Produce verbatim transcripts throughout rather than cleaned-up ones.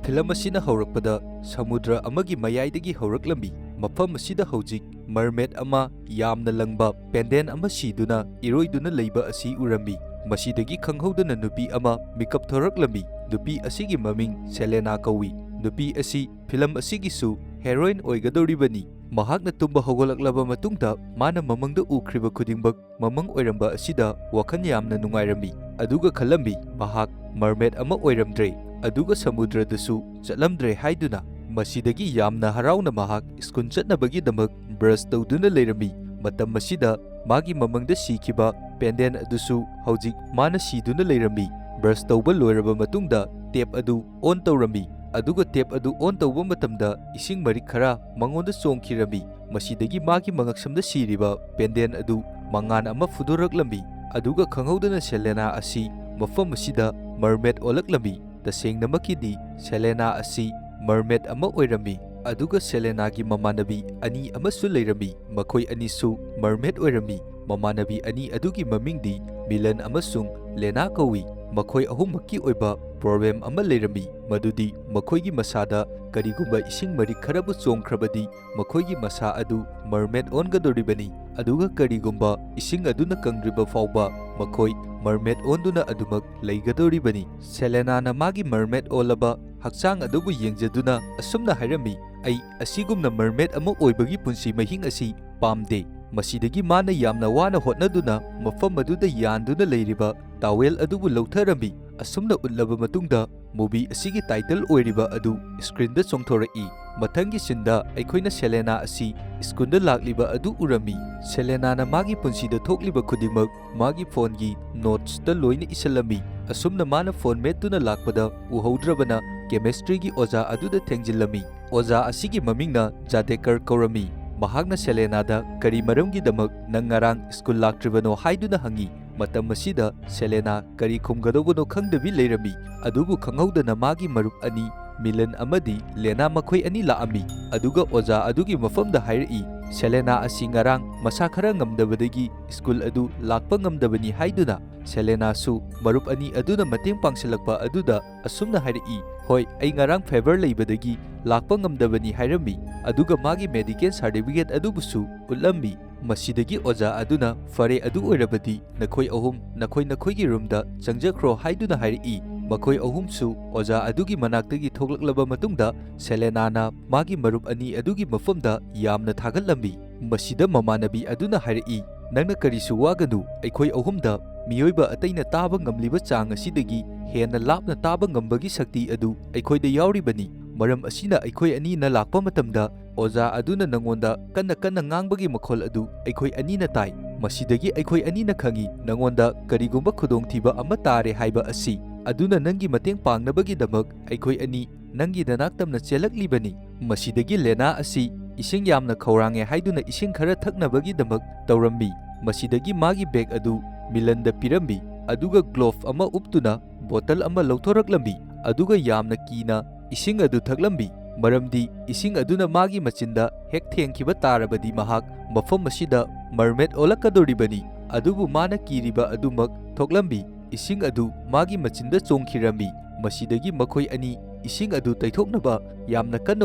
Film ꯑꯁꯤꯅ ꯍꯧꯔꯛꯄꯗ ꯁꯃꯨꯗ꯭ꯔ ꯑꯃꯒꯤ ꯃꯌꯥꯏꯗꯒꯤ ꯍꯧꯔꯛꯂꯝꯃꯤ꯫ ꯃꯐꯝ ꯑꯁꯤꯗ ꯍꯧꯖꯤꯛ ꯃꯔꯃꯦꯠ ꯑꯃ ꯌꯥꯝꯅ ꯂꯪꯕ ꯄꯦꯟꯗꯦꯟ ꯑꯃ ꯁꯤꯗꯨꯅ ꯏꯔꯣꯏꯗꯨꯅ ꯂꯩꯕ ꯑꯁꯤ ꯎꯔꯝꯃꯤ꯫ ꯃꯁꯤꯗꯒꯤ ꯈꯪꯍꯧꯗꯅ ꯅꯨꯄꯤ ꯑꯃ ꯃꯤꯀꯞ ꯊꯣꯔꯛꯂꯝꯃꯤ꯫ ꯅꯨꯄꯤ ꯑꯁꯤꯒꯤ ꯃꯃꯤꯡ ꯁꯦꯂꯦꯅꯥ ꯀꯧꯏ꯫ ꯅꯨꯄꯤ ꯑꯁꯤ ꯐꯤꯂꯝ ꯑꯁꯤꯒꯤꯁꯨ ꯍꯦꯔꯣꯏꯟ ꯑꯣꯏꯒꯗꯧꯔꯤꯕꯅꯤ꯫ ꯃꯍꯥꯛꯅ ꯇꯨꯝꯕ ꯍꯧꯒꯠꯂꯛꯂꯕ ꯃꯇꯨꯡꯗ ꯃꯥꯅ ꯃꯃꯪꯗ ꯎꯈ꯭ꯔꯤꯕ ꯈꯨꯗꯤꯡꯃꯛ ꯃꯃꯪ ꯑꯣꯏꯔꯝꯕ ꯑꯁꯤꯗ ꯋꯥꯈꯜ ꯌꯥꯝꯅ ꯅꯨꯡꯉꯥꯏꯔꯝꯃꯤ꯫ ꯑꯗꯨꯒ ꯈꯜꯂꯝꯃꯤ, ꯃꯍꯥꯛ ꯃꯔꯃꯦꯠ ꯑꯃ ꯑꯣꯏꯔꯝꯗ꯭ꯔꯦ, ꯑꯗꯨꯒ ꯁꯃꯨꯗ꯭ꯔꯗꯁꯨ ꯆꯠꯂꯝꯗ꯭ꯔꯦ ꯍꯥꯏꯗꯨꯅ꯫ ꯃꯁꯤꯗꯒꯤ ꯌꯥꯝꯅ ꯍꯔꯥꯎꯅ ꯃꯍꯥꯛ ꯁ꯭ꯀꯨꯜ ꯆꯠꯅꯕꯒꯤꯗꯃꯛ ꯕ꯭ꯔꯁ ꯇꯧꯗꯨꯅ ꯂꯩꯔꯝꯃꯤ꯫ ꯃꯇꯝ ꯑꯁꯤꯗ ꯃꯥꯒꯤ ꯃꯃꯪꯗ ꯁꯤꯈꯤꯕ ꯄꯦꯟꯗꯦꯟ ꯑꯗꯨꯁꯨ ꯍꯧꯖꯤꯛ ꯃꯥꯅ ꯁꯤꯗꯨꯅ ꯂꯩꯔꯝꯃꯤ꯫ ꯕ꯭ꯔꯁ ꯇꯧꯕ ꯂꯣꯏꯔꯕ ꯃꯇꯨꯡꯗ ꯇꯦꯞ ꯑꯗꯨ ꯑꯣꯟ ꯇꯧꯔꯝꯃꯤ, ꯑꯗꯨꯒ ꯇꯦꯞ ꯑꯗꯨ ꯑꯣꯟ ꯇꯧꯕ ꯃꯇꯝꯗ ꯏꯁꯤꯡ ꯃꯔꯤꯛ ꯈꯔ ꯃꯉꯣꯟꯗ ꯆꯣꯡꯈꯤꯔꯝꯃꯤ꯫ ꯃꯁꯤꯗꯒꯤ ꯃꯥꯒꯤ ꯃꯉꯛꯁꯝꯗ ꯁꯤꯔꯤꯕ ꯄꯦꯟꯗꯦꯟ ꯑꯗꯨ ꯃꯉꯥꯟ ꯑꯃ ꯐꯨꯗꯣꯔꯛꯂꯝꯃꯤ, ꯑꯗꯨꯒ ꯈꯪꯍꯧꯗꯅ ꯁꯦꯂꯦꯅꯥ ꯑꯁꯤ ꯃꯐꯝ ꯑꯁꯤꯗ ꯃꯔꯃꯦꯠ ꯑꯣꯜꯂꯛꯂꯝꯃꯤ꯫ ꯇꯁꯦꯡꯅꯃꯛꯀꯤꯗꯤ ꯁꯦꯂꯦꯅꯥ ꯑꯁꯤ ꯃꯔꯃꯦꯠ ꯑꯃ ꯑꯣꯏꯔꯝꯃꯤ, ꯑꯗꯨꯒ ꯁꯦꯂꯦꯅꯥꯒꯤ ꯃꯃꯥꯟꯅꯕꯤ ꯑꯅꯤ ꯑꯃꯁꯨ ꯂꯩꯔꯝꯃꯤ꯫ ꯃꯈꯣꯏ ꯑꯅꯤꯁꯨ ꯃꯔꯃꯦꯠ ꯑꯣꯏꯔꯝꯃꯤ꯫ ꯃꯃꯥꯟꯅꯕꯤ ꯑꯅꯤ ꯑꯗꯨꯒꯤ ꯃꯃꯤꯡꯗꯤ ꯃꯤꯂꯟ ꯑꯃꯁꯨꯡ ꯂꯦꯅꯥ ꯀꯧꯏ꯫ ꯃꯈꯣꯏ ꯑꯍꯨꯝꯃꯛꯀꯤ ꯑꯣꯏꯕ ꯄ꯭ꯔꯣꯕ꯭ꯂꯦꯝ ꯑꯃ ꯂꯩꯔꯝꯃꯤ, ꯃꯗꯨꯗꯤ ꯃꯈꯣꯏꯒꯤ ꯃꯁꯥꯗ ꯀꯔꯤꯒꯨꯝꯕ ꯏꯁꯤꯡ ꯃꯔꯤꯛ ꯈꯔꯕꯨ ꯆꯣꯡꯈ꯭ꯔꯕꯗꯤ ꯃꯈꯣꯏꯒꯤ ꯃꯁꯥ ꯑꯗꯨ ꯃꯔꯃꯦꯠ ꯑꯣꯟꯒꯗꯧꯔꯤꯕꯅꯤ, ꯑꯗꯨꯒ ꯀꯔꯤꯒꯨꯝꯕ ꯏꯁꯤꯡ ꯑꯗꯨꯅ ꯀꯪꯗ꯭ꯔꯤꯕ ꯐꯥꯎꯕ ꯃꯈꯣꯏ ꯃꯔꯃꯦꯠ ꯑꯣꯟꯗꯨꯅ ꯑꯗꯨꯃꯛ ꯂꯩꯒꯗꯧꯔꯤꯕꯅꯤ꯫ ꯁꯦꯂꯦꯅꯥꯅ ꯃꯥꯒꯤ ꯃꯔꯃꯦꯠ ꯑꯣꯜꯂꯕ ꯍꯛꯆꯥꯡ ꯑꯗꯨꯕꯨ ꯌꯦꯡꯖꯗꯨꯅ ꯑꯁꯨꯝꯅ ꯍꯥꯏꯔꯝꯃꯤ, "ꯑꯩ ꯑꯁꯤꯒꯨꯝꯅ ꯃꯔꯃꯦꯠ ꯑꯃ ꯑꯣꯏꯕꯒꯤ ꯄꯨꯟꯁꯤ ꯃꯍꯤꯡ ꯑꯁꯤ ꯄꯥꯝꯗꯦ"꯫ ꯃꯁꯤꯗꯒꯤ ꯃꯥꯅ ꯌꯥꯝꯅ ꯋꯥꯅ ꯍꯣꯠꯅꯗꯨꯅ ꯃꯐꯝ ꯑꯗꯨꯗ ꯌꯥꯟꯗꯨꯅ ꯂꯩꯔꯤꯕ ꯇꯥꯋꯦꯜ ꯑꯗꯨꯕꯨ ꯂꯧꯊꯔꯝꯃꯤ꯫ ꯑꯁꯨꯝꯅ ꯎꯠꯂꯕ ꯃꯇꯨꯡꯗ ꯃꯨꯚꯤ ꯑꯁꯤꯒꯤ ꯇꯥꯏꯇꯜ ꯑꯣꯏꯔꯤꯕ ꯑꯗꯨ ꯁ꯭ꯀ꯭ꯔꯤꯟꯗ ꯆꯣꯡꯊꯣꯔꯛꯏ꯫ ꯃꯊꯪꯒꯤ ꯁꯤꯟꯗ ꯑꯩꯈꯣꯏꯅ ꯁꯦꯂꯦꯅꯥ ꯑꯁꯤ ꯁ꯭ꯀꯨꯜꯗ ꯂꯥꯛꯂꯤꯕ ꯑꯗꯨ ꯎꯔꯝꯃꯤ꯫ ꯁꯦꯂꯦꯅꯥꯅ ꯃꯥꯒꯤ ꯄꯨꯟꯁꯤꯗ ꯊꯣꯛꯂꯤꯕ ꯈꯨꯗꯤꯡꯃꯛ ꯃꯥꯒꯤ ꯐꯣꯟꯒꯤ ꯅꯣꯠꯁꯇ ꯂꯣꯏꯅ ꯏꯁꯤꯜꯂꯝꯃꯤ꯫ ꯑꯁꯨꯝꯅ ꯃꯥꯅ ꯐꯣꯟ ꯃꯦꯠꯇꯨꯅ ꯂꯥꯛꯄꯗ ꯎꯍꯧꯗ꯭ꯔꯕꯅ ꯀꯦꯃꯤꯁꯇ꯭ꯔꯤꯒꯤ ꯑꯣꯖꯥ ꯑꯗꯨꯗ ꯊꯦꯡꯖꯤꯜꯂꯝꯃꯤ꯫ ꯑꯣꯖꯥ ꯑꯁꯤꯒꯤ ꯃꯃꯤꯡꯅ ꯖꯥꯗꯦꯀꯔ ꯀꯧꯔꯝꯃꯤ꯫ ꯃꯍꯥꯛꯅ ꯁꯦꯂꯦꯅꯥꯗ, "ꯀꯔꯤ ꯃꯔꯝꯒꯤꯗꯃꯛ ꯅꯪ ꯉꯔꯥꯡ ꯁ꯭ꯀꯨꯜ ꯂꯥꯛꯇ꯭ꯔꯤꯕꯅꯣ?" ꯍꯥꯏꯗꯨꯅ ꯍꯪꯉꯤ꯫ ꯃꯇꯝ ꯑꯁꯤꯗ ꯁꯦꯂꯦꯅꯥ ꯀꯔꯤ ꯈꯨꯝꯒꯗꯧꯕꯅꯣ ꯈꯪꯗꯕꯤ ꯂꯩꯔꯝꯃꯤ꯫ ꯑꯗꯨꯕꯨ ꯈꯪꯍꯧꯗꯅ ꯃꯥꯒꯤ ꯃꯔꯨꯞ ꯑꯅꯤ, ꯃꯤꯂꯟ ꯑꯃꯗꯤ ꯂꯦꯅꯥ, ꯃꯈꯣꯏ ꯑꯅꯤ ꯂꯥꯛꯑꯝꯃꯤ꯫ ꯑꯗꯨꯒ ꯑꯣꯖꯥ ꯑꯗꯨꯒꯤ ꯃꯐꯝꯗ ꯍꯥꯏꯔꯛꯏ, "ꯁꯦꯂꯦꯅꯥ ꯑꯁꯤ ꯉꯔꯥꯡ ꯃꯁꯥ ꯈꯔ ꯉꯝꯗꯕꯗꯒꯤ ꯁ꯭ꯀꯨꯜ ꯑꯗꯨ ꯂꯥꯛꯄ ꯉꯝꯗꯕꯅꯤ" ꯍꯥꯏꯗꯨꯅ꯫ ꯁꯦꯂꯦꯅꯥꯁꯨ ꯃꯔꯨꯞ ꯑꯅꯤ ꯑꯗꯨꯅ ꯃꯇꯦꯡ ꯄꯥꯡꯁꯤꯜꯂꯛꯄ ꯑꯗꯨꯗ ꯑꯁꯨꯝꯅ ꯍꯥꯏꯔꯛꯏ, "ꯍꯣꯏ, ꯑꯩ ꯉꯔꯥꯡ ꯐꯤꯚꯔ ꯂꯩꯕꯗꯒꯤ ꯂꯥꯛꯄ ꯉꯝꯗꯕꯅꯤ" ꯍꯥꯏꯔꯝꯃꯤ, ꯑꯗꯨꯒ ꯃꯥꯒꯤ ꯃꯦꯗꯤꯀꯦꯜ ꯁꯥꯔꯇꯤꯐꯤꯀꯦꯠ ꯑꯗꯨꯕꯨꯁꯨ ꯎꯠꯂꯝꯃꯤ꯫ ꯃꯁꯤꯗꯒꯤ ꯑꯣꯖꯥ ꯑꯗꯨꯅ, "ꯐꯔꯦ, ꯑꯗꯨ ꯑꯣꯏꯔꯕꯗꯤ ꯅꯈꯣꯏ ꯑꯍꯨꯝ ꯅꯈꯣꯏ ꯅꯈꯣꯏꯒꯤ ꯔꯨꯝꯗ ꯆꯪꯖꯈ꯭ꯔꯣ" ꯍꯥꯏꯗꯨꯅ ꯍꯥꯏꯔꯛꯏ꯫ ꯃꯈꯣꯏ ꯑꯍꯨꯝꯁꯨ ꯑꯣꯖꯥ ꯑꯗꯨꯒꯤ ꯃꯅꯥꯛꯇꯒꯤ ꯊꯣꯛꯂꯛꯂꯕ ꯃꯇꯨꯡꯗ, ꯁꯦꯂꯦꯅꯥꯅ ꯃꯥꯒꯤ ꯃꯔꯨꯞ ꯑꯅꯤ ꯑꯗꯨꯒꯤ ꯃꯐꯝꯗ ꯌꯥꯝꯅ ꯊꯥꯒꯠꯂꯝꯃꯤ꯫ ꯃꯁꯤꯗ ꯃꯃꯥꯟꯅꯕꯤ ꯑꯗꯨꯅ ꯍꯥꯏꯔꯛꯏ, "ꯅꯪꯅ ꯀꯔꯤꯁꯨ ꯋꯥꯒꯅꯨ, ꯑꯩꯈꯣꯏ ꯑꯍꯨꯝꯗ ꯃꯤꯑꯣꯏꯕ ꯑꯇꯩꯅ ꯇꯥꯕ ꯉꯝꯂꯤꯕ ꯆꯥꯡ ꯑꯁꯤꯗꯒꯤ ꯍꯦꯟꯅ ꯂꯥꯞꯅ ꯇꯥꯕ ꯉꯝꯕꯒꯤ ꯁꯛꯇꯤ ꯑꯗꯨ ꯑꯩꯈꯣꯏꯗ ꯌꯥꯎꯔꯤꯕꯅꯤ꯫ ꯃꯔꯝ ꯑꯁꯤꯅ ꯑꯩꯈꯣꯏ ꯑꯅꯤꯅ ꯂꯥꯛꯄ ꯃꯇꯝꯗ ꯑꯣꯖꯥ ꯑꯗꯨꯅ ꯅꯉꯣꯟꯗ ꯀꯟꯅ ꯀꯟꯅ ꯉꯥꯡꯕꯒꯤ ꯃꯈꯣꯜ ꯑꯗꯨ ꯑꯩꯈꯣꯏ ꯑꯅꯤꯅ ꯇꯥꯏ꯫ ꯃꯁꯤꯗꯒꯤ ꯑꯩꯈꯣꯏ ꯑꯅꯤꯅ ꯈꯪꯏ ꯅꯉꯣꯟꯗ ꯀꯔꯤꯒꯨꯝꯕ ꯈꯨꯗꯣꯡꯊꯤꯕ ꯑꯃ ꯇꯥꯔꯦ ꯍꯥꯏꯕ ꯑꯁꯤ꯫ ꯑꯗꯨꯅ ꯅꯪꯒꯤ ꯃꯇꯦꯡ ꯄꯥꯡꯅꯕꯒꯤꯗꯃꯛ ꯑꯩꯈꯣꯏ ꯑꯅꯤ ꯅꯪꯒꯤ ꯅꯅꯥꯛ ꯇꯝꯅ ꯆꯦꯜꯂꯛꯂꯤꯕꯅꯤ꯫" ꯃꯁꯤꯗꯒꯤ ꯂꯦꯅꯥ ꯑꯁꯤ ꯏꯁꯤꯡ ꯌꯥꯝꯅ ꯈꯧꯔꯥꯡꯉꯦ ꯍꯥꯏꯗꯨꯅ ꯏꯁꯤꯡ ꯈꯔ ꯊꯛꯅꯕꯒꯤꯗꯃꯛ ꯇꯧꯔꯝꯃꯤ꯫ ꯃꯁꯤꯗꯒꯤ ꯃꯥꯒꯤ ꯕꯦꯒ ꯑꯗꯨ ꯃꯤꯂꯟꯗ ꯄꯤꯔꯝꯃꯤ, ꯑꯗꯨꯒ ꯒ꯭ꯂꯣꯚ ꯑꯃ ꯎꯞꯇꯨꯅ ꯕꯣꯇꯜ ꯑꯃ ꯂꯧꯊꯣꯔꯛꯂꯝꯃꯤ, ꯑꯗꯨꯒ ꯌꯥꯝꯅ ꯀꯤꯅ ꯏꯁꯤꯡ ꯑꯗꯨ ꯊꯛꯂꯝꯃꯤ, ꯃꯔꯝꯗꯤ ꯏꯁꯤꯡ ꯑꯗꯨꯅ ꯃꯥꯒꯤ ꯃꯆꯤꯟꯗ ꯍꯦꯛ ꯊꯦꯡꯈꯤꯕ ꯇꯥꯔꯕꯗꯤ ꯃꯍꯥꯛ ꯃꯐꯝ ꯑꯁꯤꯗ ꯃꯔꯃꯦꯗ ꯑꯣꯜꯂꯛꯀꯗꯧꯔꯤꯕꯅꯤ꯫ ꯑꯗꯨꯕꯨ ꯃꯥꯅ ꯀꯤꯔꯤꯕ ꯑꯗꯨꯃꯛ ꯊꯣꯛꯂꯝꯃꯤ꯫ ꯏꯁꯤꯡ ꯑꯗꯨ ꯃꯥꯒꯤ ꯃꯆꯤꯟꯗ ꯆꯣꯡꯈꯤꯔꯝꯃꯤ꯫ ꯃꯁꯤꯗꯒꯤ ꯃꯈꯣꯏ ꯑꯅꯤ ꯏꯁꯤꯡ ꯑꯗꯨ ꯇꯩꯊꯣꯛꯅꯕ ꯌꯥꯝꯅ ꯀꯟꯅ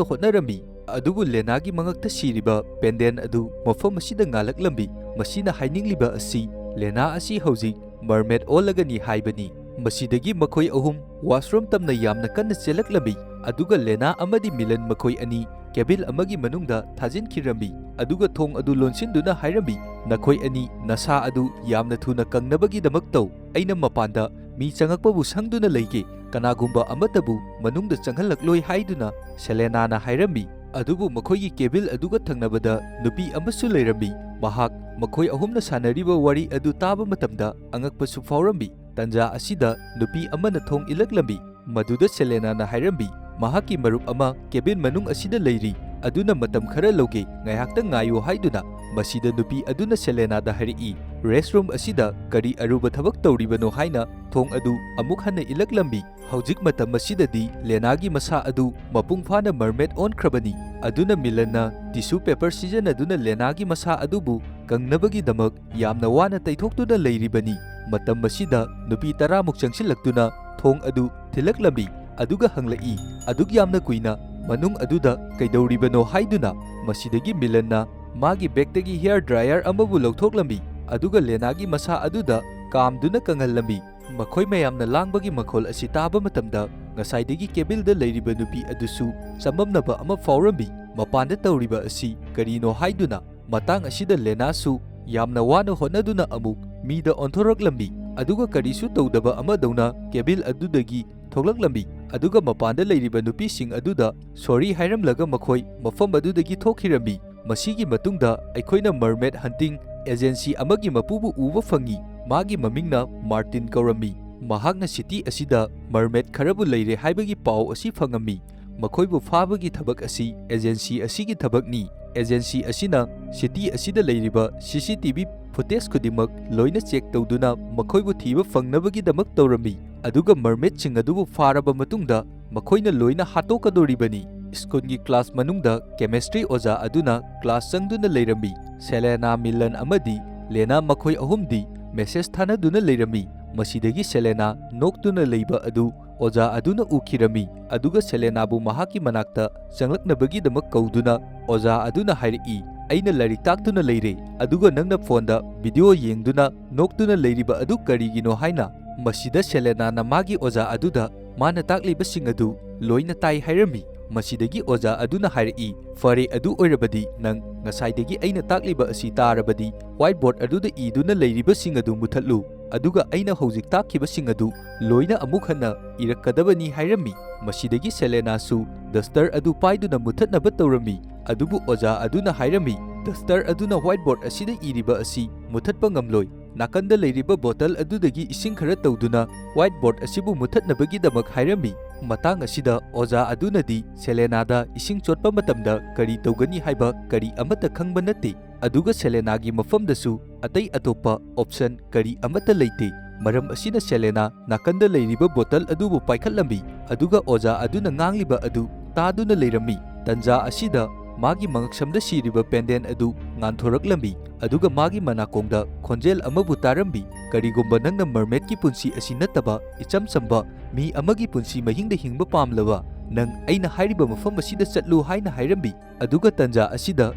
ꯍꯣꯠꯅꯔꯝꯃꯤ꯫ ꯑꯗꯨꯕꯨ ꯂꯦꯅꯥꯒꯤ ꯃꯉꯛꯇ ꯁꯤꯔꯤꯕ ꯄꯦꯟꯗꯦꯟ ꯑꯗꯨ ꯃꯐꯝ ꯑꯁꯤꯗ ꯉꯥꯜꯂꯛꯂꯝꯃꯤ꯫ ꯃꯁꯤꯅ ꯍꯥꯏꯅꯤꯡꯂꯤꯕ ꯑꯁꯤ ꯂꯦꯅꯥ ꯑꯁꯤ ꯍꯧꯖꯤꯛ ꯃꯔꯃꯦꯗ ꯑꯣꯜꯂꯒꯅꯤ ꯍꯥꯏꯕꯅꯤ꯫ ꯃꯁꯤꯗꯒꯤ ꯃꯈꯣꯏ ꯑꯍꯨꯝ ꯋꯥꯁꯔꯨꯝ ꯇꯝꯅ ꯌꯥꯝꯅ ꯀꯟꯅ ꯆꯦꯜꯂꯛꯂꯝꯃꯤ, ꯑꯗꯨꯒ ꯂꯦꯅꯥ ꯑꯃꯗꯤ ꯃꯤꯂꯟ ꯃꯈꯣꯏ ꯑꯅꯤ ꯀꯦꯕꯤꯟ ꯑꯃꯒꯤ ꯃꯅꯨꯡꯗ ꯊꯥꯖꯤꯟꯈꯤꯔꯝꯃꯤ, ꯑꯗꯨꯒ ꯊꯣꯡ ꯑꯗꯨ ꯂꯣꯟꯁꯤꯟꯗꯨꯅ ꯍꯥꯏꯔꯝꯃꯤ, "ꯅꯈꯣꯏ ꯑꯅꯤ ꯅꯁꯥ ꯑꯗꯨ ꯌꯥꯝꯅ ꯊꯨꯅ ꯀꯪꯅꯕꯒꯤꯗꯃꯛ ꯇꯧ꯫ ꯑꯩꯅ ꯃꯄꯥꯟꯗ ꯃꯤ ꯆꯪꯉꯛꯄꯕꯨ ꯁꯪꯗꯨꯅ ꯂꯩꯒꯦ, ꯀꯅꯥꯒꯨꯝꯕ ꯑꯃꯠꯇꯕꯨ ꯃꯅꯨꯡꯗ ꯆꯪꯍꯜꯂꯛꯂꯣꯏ" ꯍꯥꯏꯗꯨꯅ ꯁꯦꯂꯦꯅꯥꯅ ꯍꯥꯏꯔꯝꯃꯤ꯫ ꯑꯗꯨꯕꯨ ꯃꯈꯣꯏꯒꯤ ꯀꯦꯕꯤꯟ ꯑꯗꯨꯒ ꯊꯪꯅꯕꯗ ꯅꯨꯄꯤ ꯑꯃꯁꯨ ꯂꯩꯔꯝꯃꯤ꯫ ꯃꯍꯥꯛ ꯃꯈꯣꯏ ꯑꯍꯨꯝꯅ ꯁꯥꯟꯅꯔꯤꯕ ꯋꯥꯔꯤ ꯑꯗꯨ ꯇꯥꯕ ꯃꯇꯝꯗ ꯑꯉꯛꯄꯁꯨ ꯐꯥꯎꯔꯝꯃꯤ꯫ ꯇꯟꯖꯥ ꯑꯁꯤꯗ ꯅꯨꯄꯤ ꯑꯃꯅ ꯊꯣꯡ ꯏꯜꯂꯛꯂꯝꯃꯤ꯫ ꯃꯗꯨꯗ ꯁꯦꯂꯦꯅꯥꯅ ꯍꯥꯏꯔꯝꯃꯤ, "ꯃꯍꯥꯛꯀꯤ ꯃꯔꯨꯞ ꯑꯃ ꯀꯦꯕꯤꯟ ꯃꯅꯨꯡ ꯑꯁꯤꯗ ꯂꯩꯔꯤ, ꯑꯗꯨꯅ ꯃꯇꯝ ꯈꯔ ꯂꯧꯒꯦ, ꯉꯥꯏꯍꯥꯛꯇꯪ ꯉꯥꯏꯌꯨ" ꯍꯥꯏꯗꯨꯅ꯫ ꯃꯁꯤꯗ ꯅꯨꯄꯤ ꯑꯗꯨꯅ ꯁꯦꯂꯦꯅꯥꯗ ꯍꯥꯏꯔꯛꯏ, "ꯔꯦꯁꯠꯔꯨꯝ ꯑꯁꯤꯗ ꯀꯔꯤ ꯑꯔꯨꯕ ꯊꯕꯛ ꯇꯧꯔꯤꯕꯅꯣ?" ꯍꯥꯏꯅ ꯊꯣꯡ ꯑꯗꯨ ꯑꯃꯨꯛ ꯍꯟꯅ ꯏꯜꯂꯛꯂꯝꯃꯤ꯫ ꯍꯧꯖꯤꯛ ꯃꯇꯝ ꯑꯁꯤꯗꯗꯤ ꯂꯦꯅꯥꯒꯤ ꯃꯁꯥ ꯑꯗꯨ ꯃꯄꯨꯡ ꯐꯥꯅ ꯃꯔꯃꯦꯗ ꯑꯣꯟꯈ꯭ꯔꯕꯅꯤ꯫ ꯑꯗꯨꯅ ꯃꯤꯂꯟꯅ ꯇꯤꯁꯨ ꯄꯦꯄꯔ ꯁꯤꯖꯤꯟꯅꯗꯨꯅ ꯂꯦꯅꯥꯒꯤ ꯃꯁꯥ ꯑꯗꯨꯕꯨ ꯀꯪꯅꯕꯒꯤꯗꯃꯛ ꯌꯥꯝꯅ ꯋꯥꯅ ꯇꯩꯊꯣꯛꯇꯨꯅ ꯂꯩꯔꯤꯕꯅꯤ꯫ ꯃꯇꯝ ꯑꯁꯤꯗ ꯅꯨꯄꯤ ꯇꯔꯥꯃꯨꯛ ꯆꯪꯁꯤꯜꯂꯛꯇꯨꯅ ꯊꯣꯡ ꯑꯗꯨ ꯊꯤꯜꯂꯛꯂꯝꯃꯤ꯫ ꯑꯗꯨꯒ ꯍꯪꯂꯛꯏ, "ꯑꯗꯨꯛ ꯌꯥꯝꯅ ꯀꯨꯏꯅ ꯃꯅꯨꯡ ꯑꯗꯨꯗ ꯀꯩꯗꯧꯔꯤꯕꯅꯣ?" ꯍꯥꯏꯗꯨꯅ꯫ ꯃꯁꯤꯗꯒꯤ ꯃꯤꯂꯟꯅ ꯃꯥꯒꯤ ꯕꯦꯒꯇꯒꯤ hair dryer ꯑꯃꯕꯨ ꯂꯧꯊꯣꯛꯂꯝꯃꯤ, ꯑꯗꯨꯒ ꯂꯦꯅꯥꯒꯤ ꯃꯁꯥ ꯑꯗꯨꯗ ꯀꯥꯝꯗꯨꯅ ꯀꯪꯍꯜꯂꯝꯃꯤ꯫ ꯃꯈꯣꯏ ꯃꯌꯥꯝꯅ ꯂꯥꯡꯕꯒꯤ ꯃꯈꯣꯜ ꯑꯁꯤ ꯇꯥꯕ ꯃꯇꯝꯗ, ꯉꯁꯥꯏꯗꯒꯤ ꯀꯦꯕꯤꯜꯗ ꯂꯩꯔꯤꯕ ꯅꯨꯄꯤ ꯑꯗꯨꯁꯨ ꯆꯃꯝꯅꯕ ꯑꯃ ꯐꯥꯎꯔꯝꯃꯤ꯫ ꯃꯄꯥꯟꯗ ꯇꯧꯔꯤꯕ ꯑꯁꯤ ꯀꯔꯤꯅꯣ ꯍꯥꯏꯗꯨꯅ꯫ ꯃꯇꯥꯡ ꯑꯁꯤꯗ ꯂꯦꯅꯥꯁꯨ ꯌꯥꯝꯅ ꯋꯥꯅ ꯍꯣꯠꯅꯗꯨꯅ ꯑꯃꯨꯛ ꯃꯤꯗ ꯑꯣꯟꯊꯣꯔꯛꯂꯝꯃꯤ, ꯑꯗꯨꯒ ꯀꯔꯤꯁꯨ ꯇꯧꯗꯕ ꯑꯃꯗꯧꯅ ꯀꯦꯕꯤꯜ ꯑꯗꯨꯗꯒꯤ ꯊꯣꯛꯂꯛꯂꯝꯃꯤ꯫ ꯑꯗꯨꯒ ꯃꯄꯥꯟꯗ ꯂꯩꯔꯤꯕ ꯅꯨꯄꯤꯁꯤꯡ ꯑꯗꯨꯗ sorry ꯍꯥꯏꯔꯝꯂꯒ ꯃꯈꯣꯏ ꯃꯐꯝ ꯑꯗꯨꯗꯒꯤ ꯊꯣꯛꯈꯤꯔꯝꯃꯤ꯫ ꯃꯁꯤꯒꯤ ꯃꯇꯨꯡꯗ ꯑꯩꯈꯣꯏꯅ mermaid hunting agency ꯑꯃꯒꯤ ꯃꯄꯨꯕꯨ ꯎꯕ ꯐꯪꯉꯤ꯫ ꯃꯥꯒꯤ ꯃꯃꯤꯡꯅ ꯃꯥꯔꯇꯤꯟ ꯀꯧꯔꯝꯃꯤ꯫ ꯃꯍꯥꯛꯅ city ꯑꯁꯤꯗ mermaid ꯈꯔꯕꯨ ꯂꯩꯔꯦ ꯍꯥꯏꯕꯒꯤ ꯄꯥꯎ ꯑꯁꯤ ꯐꯪꯉꯝꯃꯤ꯫ ꯃꯈꯣꯏꯕꯨ ꯐꯥꯕꯒꯤ ꯊꯕꯛ ꯑꯁꯤ agency ꯑꯁꯤꯒꯤ ꯊꯕꯛꯅꯤ꯫ Agency ꯑꯁꯤꯅ city ꯑꯁꯤꯗ ꯂꯩꯔꯤꯕ CCTV footage ꯈꯨꯗꯤꯡꯃꯛ ꯂꯣꯏꯅ check ꯇꯧꯗꯨꯅ ꯃꯈꯣꯏꯕꯨ ꯊꯤꯕ ꯐꯪꯅꯕꯒꯤꯗꯃꯛ ꯇꯧꯔꯝꯃꯤ꯫ ꯑꯗꯨꯒ mermaidꯁꯤꯡ ꯑꯗꯨꯕꯨ ꯐꯥꯔꯕ ꯃꯇꯨꯡꯗ ꯃꯈꯣꯏꯅ ꯂꯣꯏꯅ ꯍꯥꯠꯇꯣꯛꯀꯗꯧꯔꯤꯕꯅꯤ꯫ Schoolꯒꯤ class ꯃꯅꯨꯡꯗ chemistry ꯑꯣꯖꯥ ꯑꯗꯨꯅ class ꯆꯪꯗꯨꯅ ꯂꯩꯔꯝꯃꯤ꯫ ꯁꯦꯂꯦꯅꯥ, ꯃꯤꯂꯟ ꯑꯃꯗꯤ ꯂꯦꯅꯥ, ꯃꯈꯣꯏ ꯑꯍꯨꯝꯗꯤ message ꯊꯥꯅꯗꯨꯅ ꯂꯩꯔꯝꯃꯤ꯫ ꯃꯁꯤꯗꯒꯤ ꯁꯦꯂꯦꯅꯥ ꯅꯣꯛꯇꯨꯅ ꯂꯩꯕ ꯑꯗꯨ ꯑꯣꯖꯥ ꯑꯗꯨꯅ ꯎꯈꯤꯔꯝꯃꯤ, ꯑꯗꯨꯒ ꯁꯦꯂꯦꯅꯥꯕꯨ ꯃꯍꯥꯛꯀꯤ ꯃꯅꯥꯛꯇ ꯆꯪꯂꯛꯅꯕꯒꯤꯗꯃꯛ ꯀꯧꯗꯨꯅ ꯑꯣꯖꯥ ꯑꯗꯨꯅ ꯍꯥꯏꯔꯛꯏ, "ꯑꯩꯅ ꯂꯥꯏꯔꯤꯛ ꯇꯥꯛꯇꯨꯅ ꯂꯩꯔꯦ, ꯑꯗꯨꯒ ꯅꯪꯅ phoneꯗ video ꯌꯦꯡꯗꯨꯅ ꯅꯣꯛꯇꯨꯅ ꯂꯩꯔꯤꯕ ꯑꯗꯨ ꯀꯔꯤꯒꯤꯅꯣ?" ꯍꯥꯏꯅ꯫ ꯃꯁꯤꯗ ꯁꯦꯂꯦꯅꯥꯅ ꯃꯥꯒꯤ ꯑꯣꯖꯥ ꯑꯗꯨꯗ ꯃꯥꯅ ꯇꯥꯛꯂꯤꯕꯁꯤꯡ ꯑꯗꯨ ꯂꯣꯏꯅ ꯇꯥꯏ ꯍꯥꯏꯔꯝꯃꯤ꯫ ꯃꯁꯤꯗꯒꯤ ꯑꯣꯖꯥ ꯑꯗꯨꯅ ꯍꯥꯏꯔꯛꯏ, "ꯐꯔꯦ, ꯑꯗꯨ ꯑꯣꯏꯔꯕꯗꯤ ꯅꯪ ꯉꯁꯥꯏꯗꯒꯤ ꯑꯩꯅ ꯇꯥꯛꯂꯤꯕ ꯑꯁꯤ ꯇꯥꯔꯕꯗꯤ whiteboard ꯑꯗꯨꯗ ꯏꯗꯨꯅ ꯂꯩꯔꯤꯕꯁꯤꯡ ꯑꯗꯨ ꯃꯨꯊꯠꯂꯨ, ꯑꯗꯨꯒ ꯑꯩꯅ ꯍꯧꯖꯤꯛ ꯇꯥꯛꯈꯤꯕꯁꯤꯡ ꯑꯗꯨ ꯂꯣꯏꯅ ꯑꯃꯨꯛ ꯍꯟꯅ ꯏꯔꯛꯀꯗꯕꯅꯤ" ꯍꯥꯏꯔꯝꯃꯤ꯫ ꯃꯁꯤꯗꯒꯤ ꯁꯦꯂꯦꯅꯥꯁꯨ duster ꯑꯗꯨ ꯄꯥꯏꯗꯨꯅ ꯃꯨꯊꯠꯅꯕ ꯇꯧꯔꯝꯃꯤ, ꯑꯗꯨꯕꯨ ꯑꯣꯖꯥ ꯑꯗꯨꯅ ꯍꯥꯏꯔꯝꯃꯤ, "Duster ꯑꯗꯨꯅ whiteboard ꯑꯁꯤꯗ ꯏꯔꯤꯕ ꯑꯁꯤ ꯃꯨꯊꯠꯄ ꯉꯝꯂꯣꯏ꯫ ꯅꯥꯀꯟꯗ ꯂꯩꯔꯤꯕ bottle ꯑꯗꯨꯗꯒꯤ ꯏꯁꯤꯡ ꯈꯔ ꯇꯧꯗꯨꯅ whiteboard ꯑꯁꯤꯕꯨ ꯃꯨꯊꯠꯅꯕꯒꯤꯗꯃꯛ ꯍꯥꯏꯔꯝꯃꯤ"꯫ ꯃꯇꯥꯡ ꯑꯁꯤꯗ ꯑꯣꯖꯥ ꯑꯗꯨꯅꯗꯤ ꯁꯦꯂꯦꯅꯥꯗ ꯏꯁꯤꯡ ꯆꯣꯠꯄ ꯃꯇꯝꯗ ꯀꯔꯤ ꯇꯧꯒꯅꯤ ꯍꯥꯏꯕ ꯀꯔꯤ ꯑꯃꯠꯇ ꯈꯪꯕ ꯅꯠꯇꯦ, ꯑꯗꯨꯒ ꯁꯦꯂꯦꯅꯥꯒꯤ ꯃꯐꯝꯗꯁꯨ ꯑꯇꯩ ꯑꯇꯣꯞꯄ option ꯀꯔꯤ ꯑꯃꯠꯇ ꯂꯩꯇꯦ꯫ ꯃꯔꯝ ꯑꯁꯤꯅ ꯁꯦꯂꯦꯅꯥ ꯅꯥꯀꯟꯗ ꯂꯩꯔꯤꯕ bottle ꯑꯗꯨꯕꯨ ꯄꯥꯏꯈꯠꯂꯝꯃꯤ, ꯑꯗꯨꯒ ꯑꯣꯖꯥ ꯑꯗꯨꯅ ꯉꯥꯡꯂꯤꯕ ꯑꯗꯨ ꯇꯥꯗꯨꯅ ꯂꯩꯔꯝꯃꯤ꯫ ꯇꯟꯖꯥ ꯑꯁꯤꯗ ꯃꯥꯒꯤ ꯃꯉꯛꯁꯝꯗ ꯁꯤꯔꯤꯕ pendant ꯑꯗꯨ ꯉꯥꯟꯊꯣꯔꯛꯂꯝꯃꯤ, ꯑꯗꯨꯒ ꯃꯥꯒꯤ ꯃꯅꯥꯀꯣꯡꯗ ꯈꯣꯟꯖꯦꯜ ꯑꯃꯕꯨ ꯇꯥꯔꯝꯃꯤ, "ꯀꯔꯤꯒꯨꯝꯕ ꯅꯪꯅ mermaidꯀꯤ ꯄꯨꯟꯁꯤ ꯑꯁꯤ ꯅꯠꯇꯕ ꯏꯆꯝ ꯆꯝꯕ ꯃꯤ ꯑꯃꯒꯤ ꯄꯨꯟꯁꯤ ꯃꯍꯤꯡꯗ ꯍꯤꯡꯕ ꯄꯥꯝꯂꯕ, ꯅꯪ ꯑꯩꯅ ꯍꯥꯏꯔꯤꯕ ꯃꯐꯝ ꯑꯁꯤꯗ ꯆꯠꯂꯨ" ꯍꯥꯏꯅ ꯍꯥꯏꯔꯝꯃꯤ꯫ ꯑꯗꯨꯒ ꯇꯟꯖꯥ ꯑꯁꯤꯗ